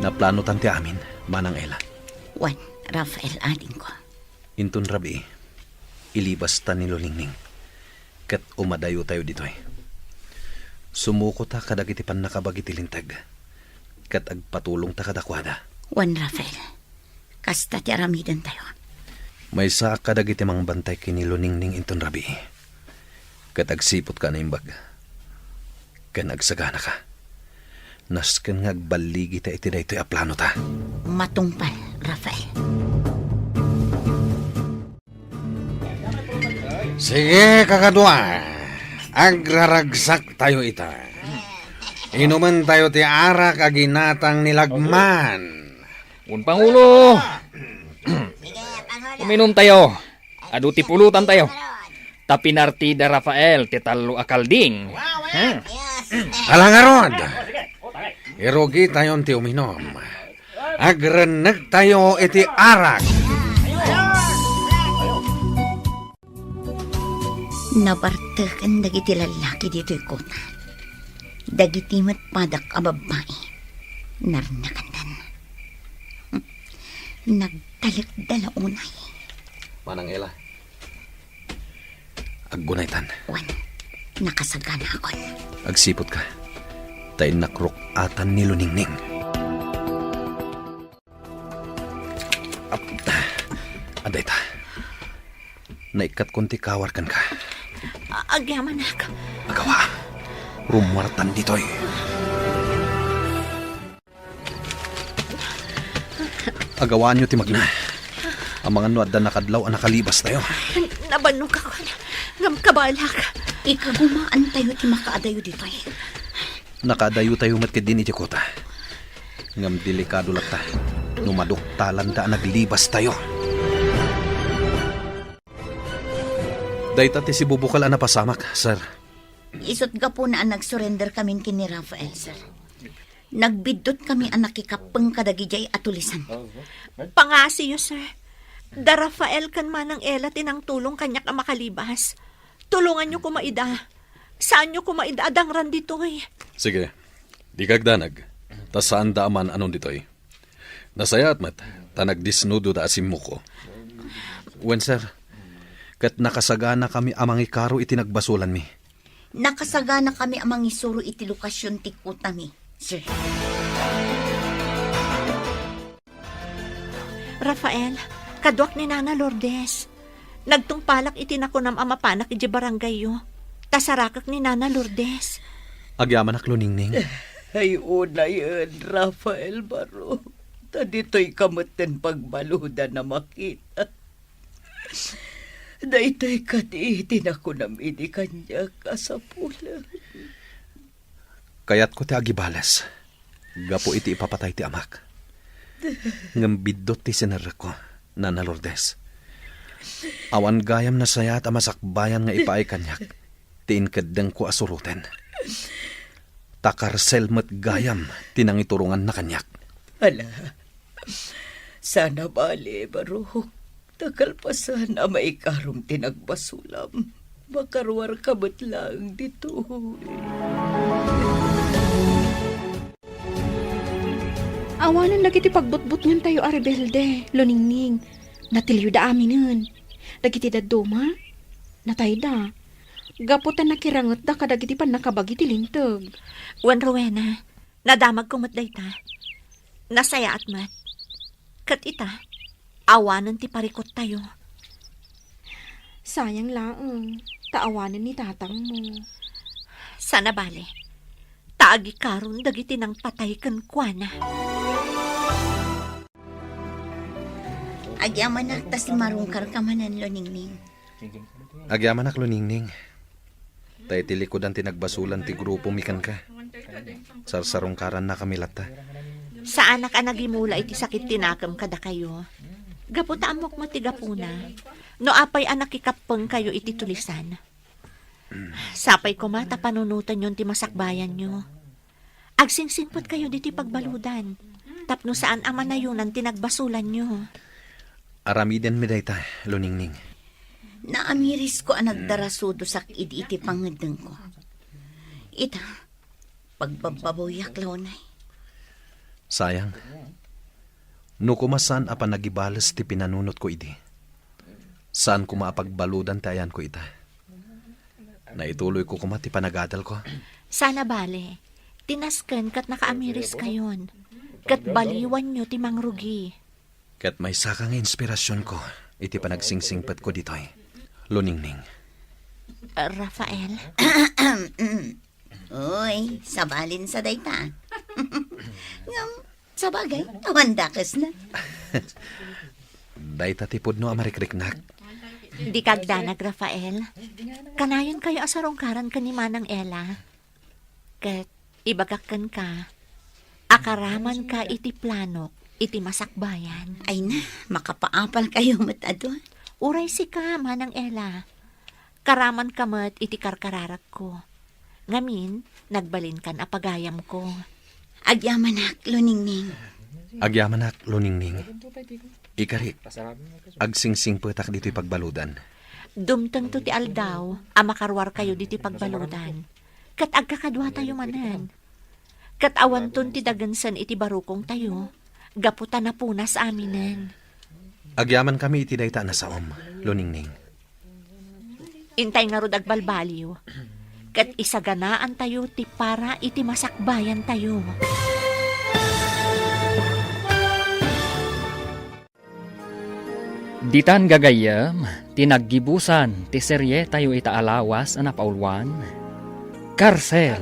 Naplanotan ti amin, Manang Ella. Wen, Rafael, adingko. Inton rabii, ilibasta ni Luningning, ket umadayotayo ditoy. Sumukota kadagiti pannakabagi ti linteg, ket agpatulongta kadakuada. Wen, Rafael, kasta ti aramidentayo. Maysaak kadagiti mangbantay ken ni Luningning inton rabii, ket agsiputka a naimbag. Ken agsaganaka. Nasken nga agballigita iti daytoy a planota. Matungpal, Rafael. Sige, kakadua. Agraragsaktayo ita. Inumentayo ti arak a ginatang ni Lagman. Wen, Pangulo. Uminumtayo. Adu ti pulotantayo. Ta pinartida Rafael ti tallo a kalding. Hmm. Ala ngarud, irugitayon ti uminum. Agrennegtayo iti arak. Nabarteken dagiti lallaki ditoy kota. Dagiti met padak a babbai, narnakenden. Nagtalekda la unay. Manang Ella, aggunaytan. Wen, nakasaganakon. Agsiputka, ta innak ruk-atan ni Luningning. Ap-, adda ita. Naikkatkon ti kawar kenka. A-, agyamanak. Agawa. Rummuartan ditoy. Agawaanyo ti magna. Amangan no adda nakadlaw a nakalibastayo. Nabannogakon. Ngem kabalak. Ikagumaantayo ti makaadayo ditoy. Nakaadayotayo met ketdin iti kota. Ngem delikado latta no maduktalanda a naglibastayo. Dayta ti sibubukel a napasamak, sir. Isut' gapuna a nagsurenderkamin ken ni Rafael, sir. Nagbiddotkami a nakikappeng kadagidiay a tulisan. Pangngasiyo, sir. Da Rafael ken Manang Ella ti nangtulong kaniak a makalibas. Tulonganyo koma ida. Saanyo koma ida a dangran ditoy. Sige. Dika agdanag. Ta saanda a maan-anon ditoy. Nasayaat met, ta nagdisnudoda a simmuko. Wen, sir. Ket nakasaganakami a mangikaro iti nagbasolanmi. Nakasaganakami a mangisuro iti lokasion ti kutami, sir. Rafael, kaduak ni Nana Lourdes. Nagtungpalak iti nakunam a mapanak idiay barangayyo. Ta sarakek ni Nana Lourdes. Agyamanak, Luningning. Ay, unayen, Rafael Baro. Ta ditoyka metten pagbaludan a makita. Daytoy kadi ti nakunam idi kaniak a sapulen. Kayatko ti agibales gapu iti ipapatay ti amak. Ngem biddut ti sinerrekko, Nana Lourdes. Awan gayam nasayaat a masakbayan nga ipaay kaniak ti inkeddengko a suroten. Ta karsel met gayam ti nangituronganna kaniak. Ala, saan a bale, Barok. Ta kalpasan a maikarom ti nagbasolam, makaruarka met laeng ditoy. Awanen dagiti pagbutbutngantayo a rebelde, Luningning. Natiliwda aminen. Dagiti dadduma, natayda. Gapu ta nakirangetda kadagiti pannakabagi ti Linteg. Wen, Rowena, nadamagko met dayta. Nasayaat met. Ket ita, awanen ti parikuttayo. Sayang laeng, ta awanen ni tatangmo. Saan a bale, ta agikaron dagiti nangpatay kenkuana. Agyamanak ta simmarungkarka manen, Luningning. Agyamanak, Luningning. Ta iti likudan ti nagbasolan ti grupomi kenka. Sarsarungkarannakami latta. Saanak a nagimula iti sakit ti nakem kadakayo. Gapu ta ammok met ti gapuna. No apay a nakikappengkayo iti tulisan. Sapay koma ta panunotenyon ti masakbayanyo. Agsingsingpetkayo ditoy pagbaludan, tapno saan a manayonan ti nagbasolanyo. Aramidenmi dayta, Luningning. Naamirisko a nagdarasudosak idi iti pangngeddengko. Ita, pagbabbabawiak la unay. Sayang. No koma saan a panagibales ti pinanunotko idi, saan koma a pagbaludan ti ayanko ita. Naituloyko koma ti panagadalko. Saan a bale, ti nasken ket nakaamiriskayon, ket baliwanyo ti mangrugi. Ket maysaka nga inspirasionko iti panagsingsingpetko ditoy, Luningning. Rafael? Uy, sabalin sa dayta. Ngem, sabagay, awan dakesna. Dayta ti pudno a marikriknak. Dika agdanag, Rafael. Kanayon kayo a sarungkaran ken ni Manang Ella. Ket ibagak kenka, akaramanka iti planok iti masakbayan. Ay na, makapaapal kayo met adu. Uray sika, Manang Ella. Karamanka met iti karkararagko. Ngamin, nagbalinkan a pagayamko. Agyamanak, Luningning. Agyamanak, Luningning. Ikarik, agsingsingpetak ditoy pagbaludan. Dumtengto ti aldaw a makaruarkayo ditoy pagbaludan. Ket agkakaduatayo manen. Ket awanton ti dagensen iti barukongtayo, gapu ta napunas aminen. Agyamankami iti dayta a nasaom, Luningning. Intay ngarud agbalbaliw, ket isaganaantayo ti para iti masakbayantayo. Ditan gagayyem ti naggibusan ti serietayo ita a lawas a napauluan, Karsel.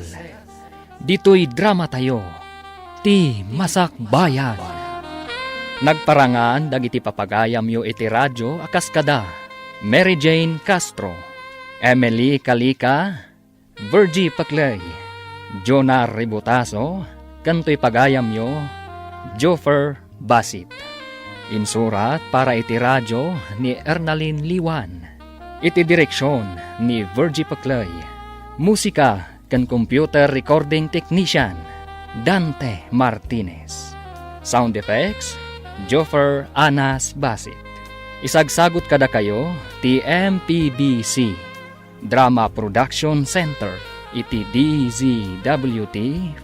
Ditoy dramatayo, Ti Masakbayan. Nagparangan dagiti papagayamyo iti radio a kas kada Mary Jane Castro, Emily Calica, Virgie Paclay, Jonah Ributaso, ken toy pagayamyo, Joffer Basit. Insurat para iti radio ni Ernalyn Liwan. Iti direksion ni Virgie Paclay. Musika ken computer recording technician, Dante Martinez. Sound effects, Joffer Anas Basit. Isagsagut kadakayo ti M P B C Drama Production Center iti D Z W T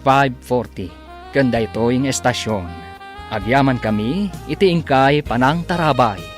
five forty. Ken daytoy nga estasion, agyamankami iti inkay panangtarabay.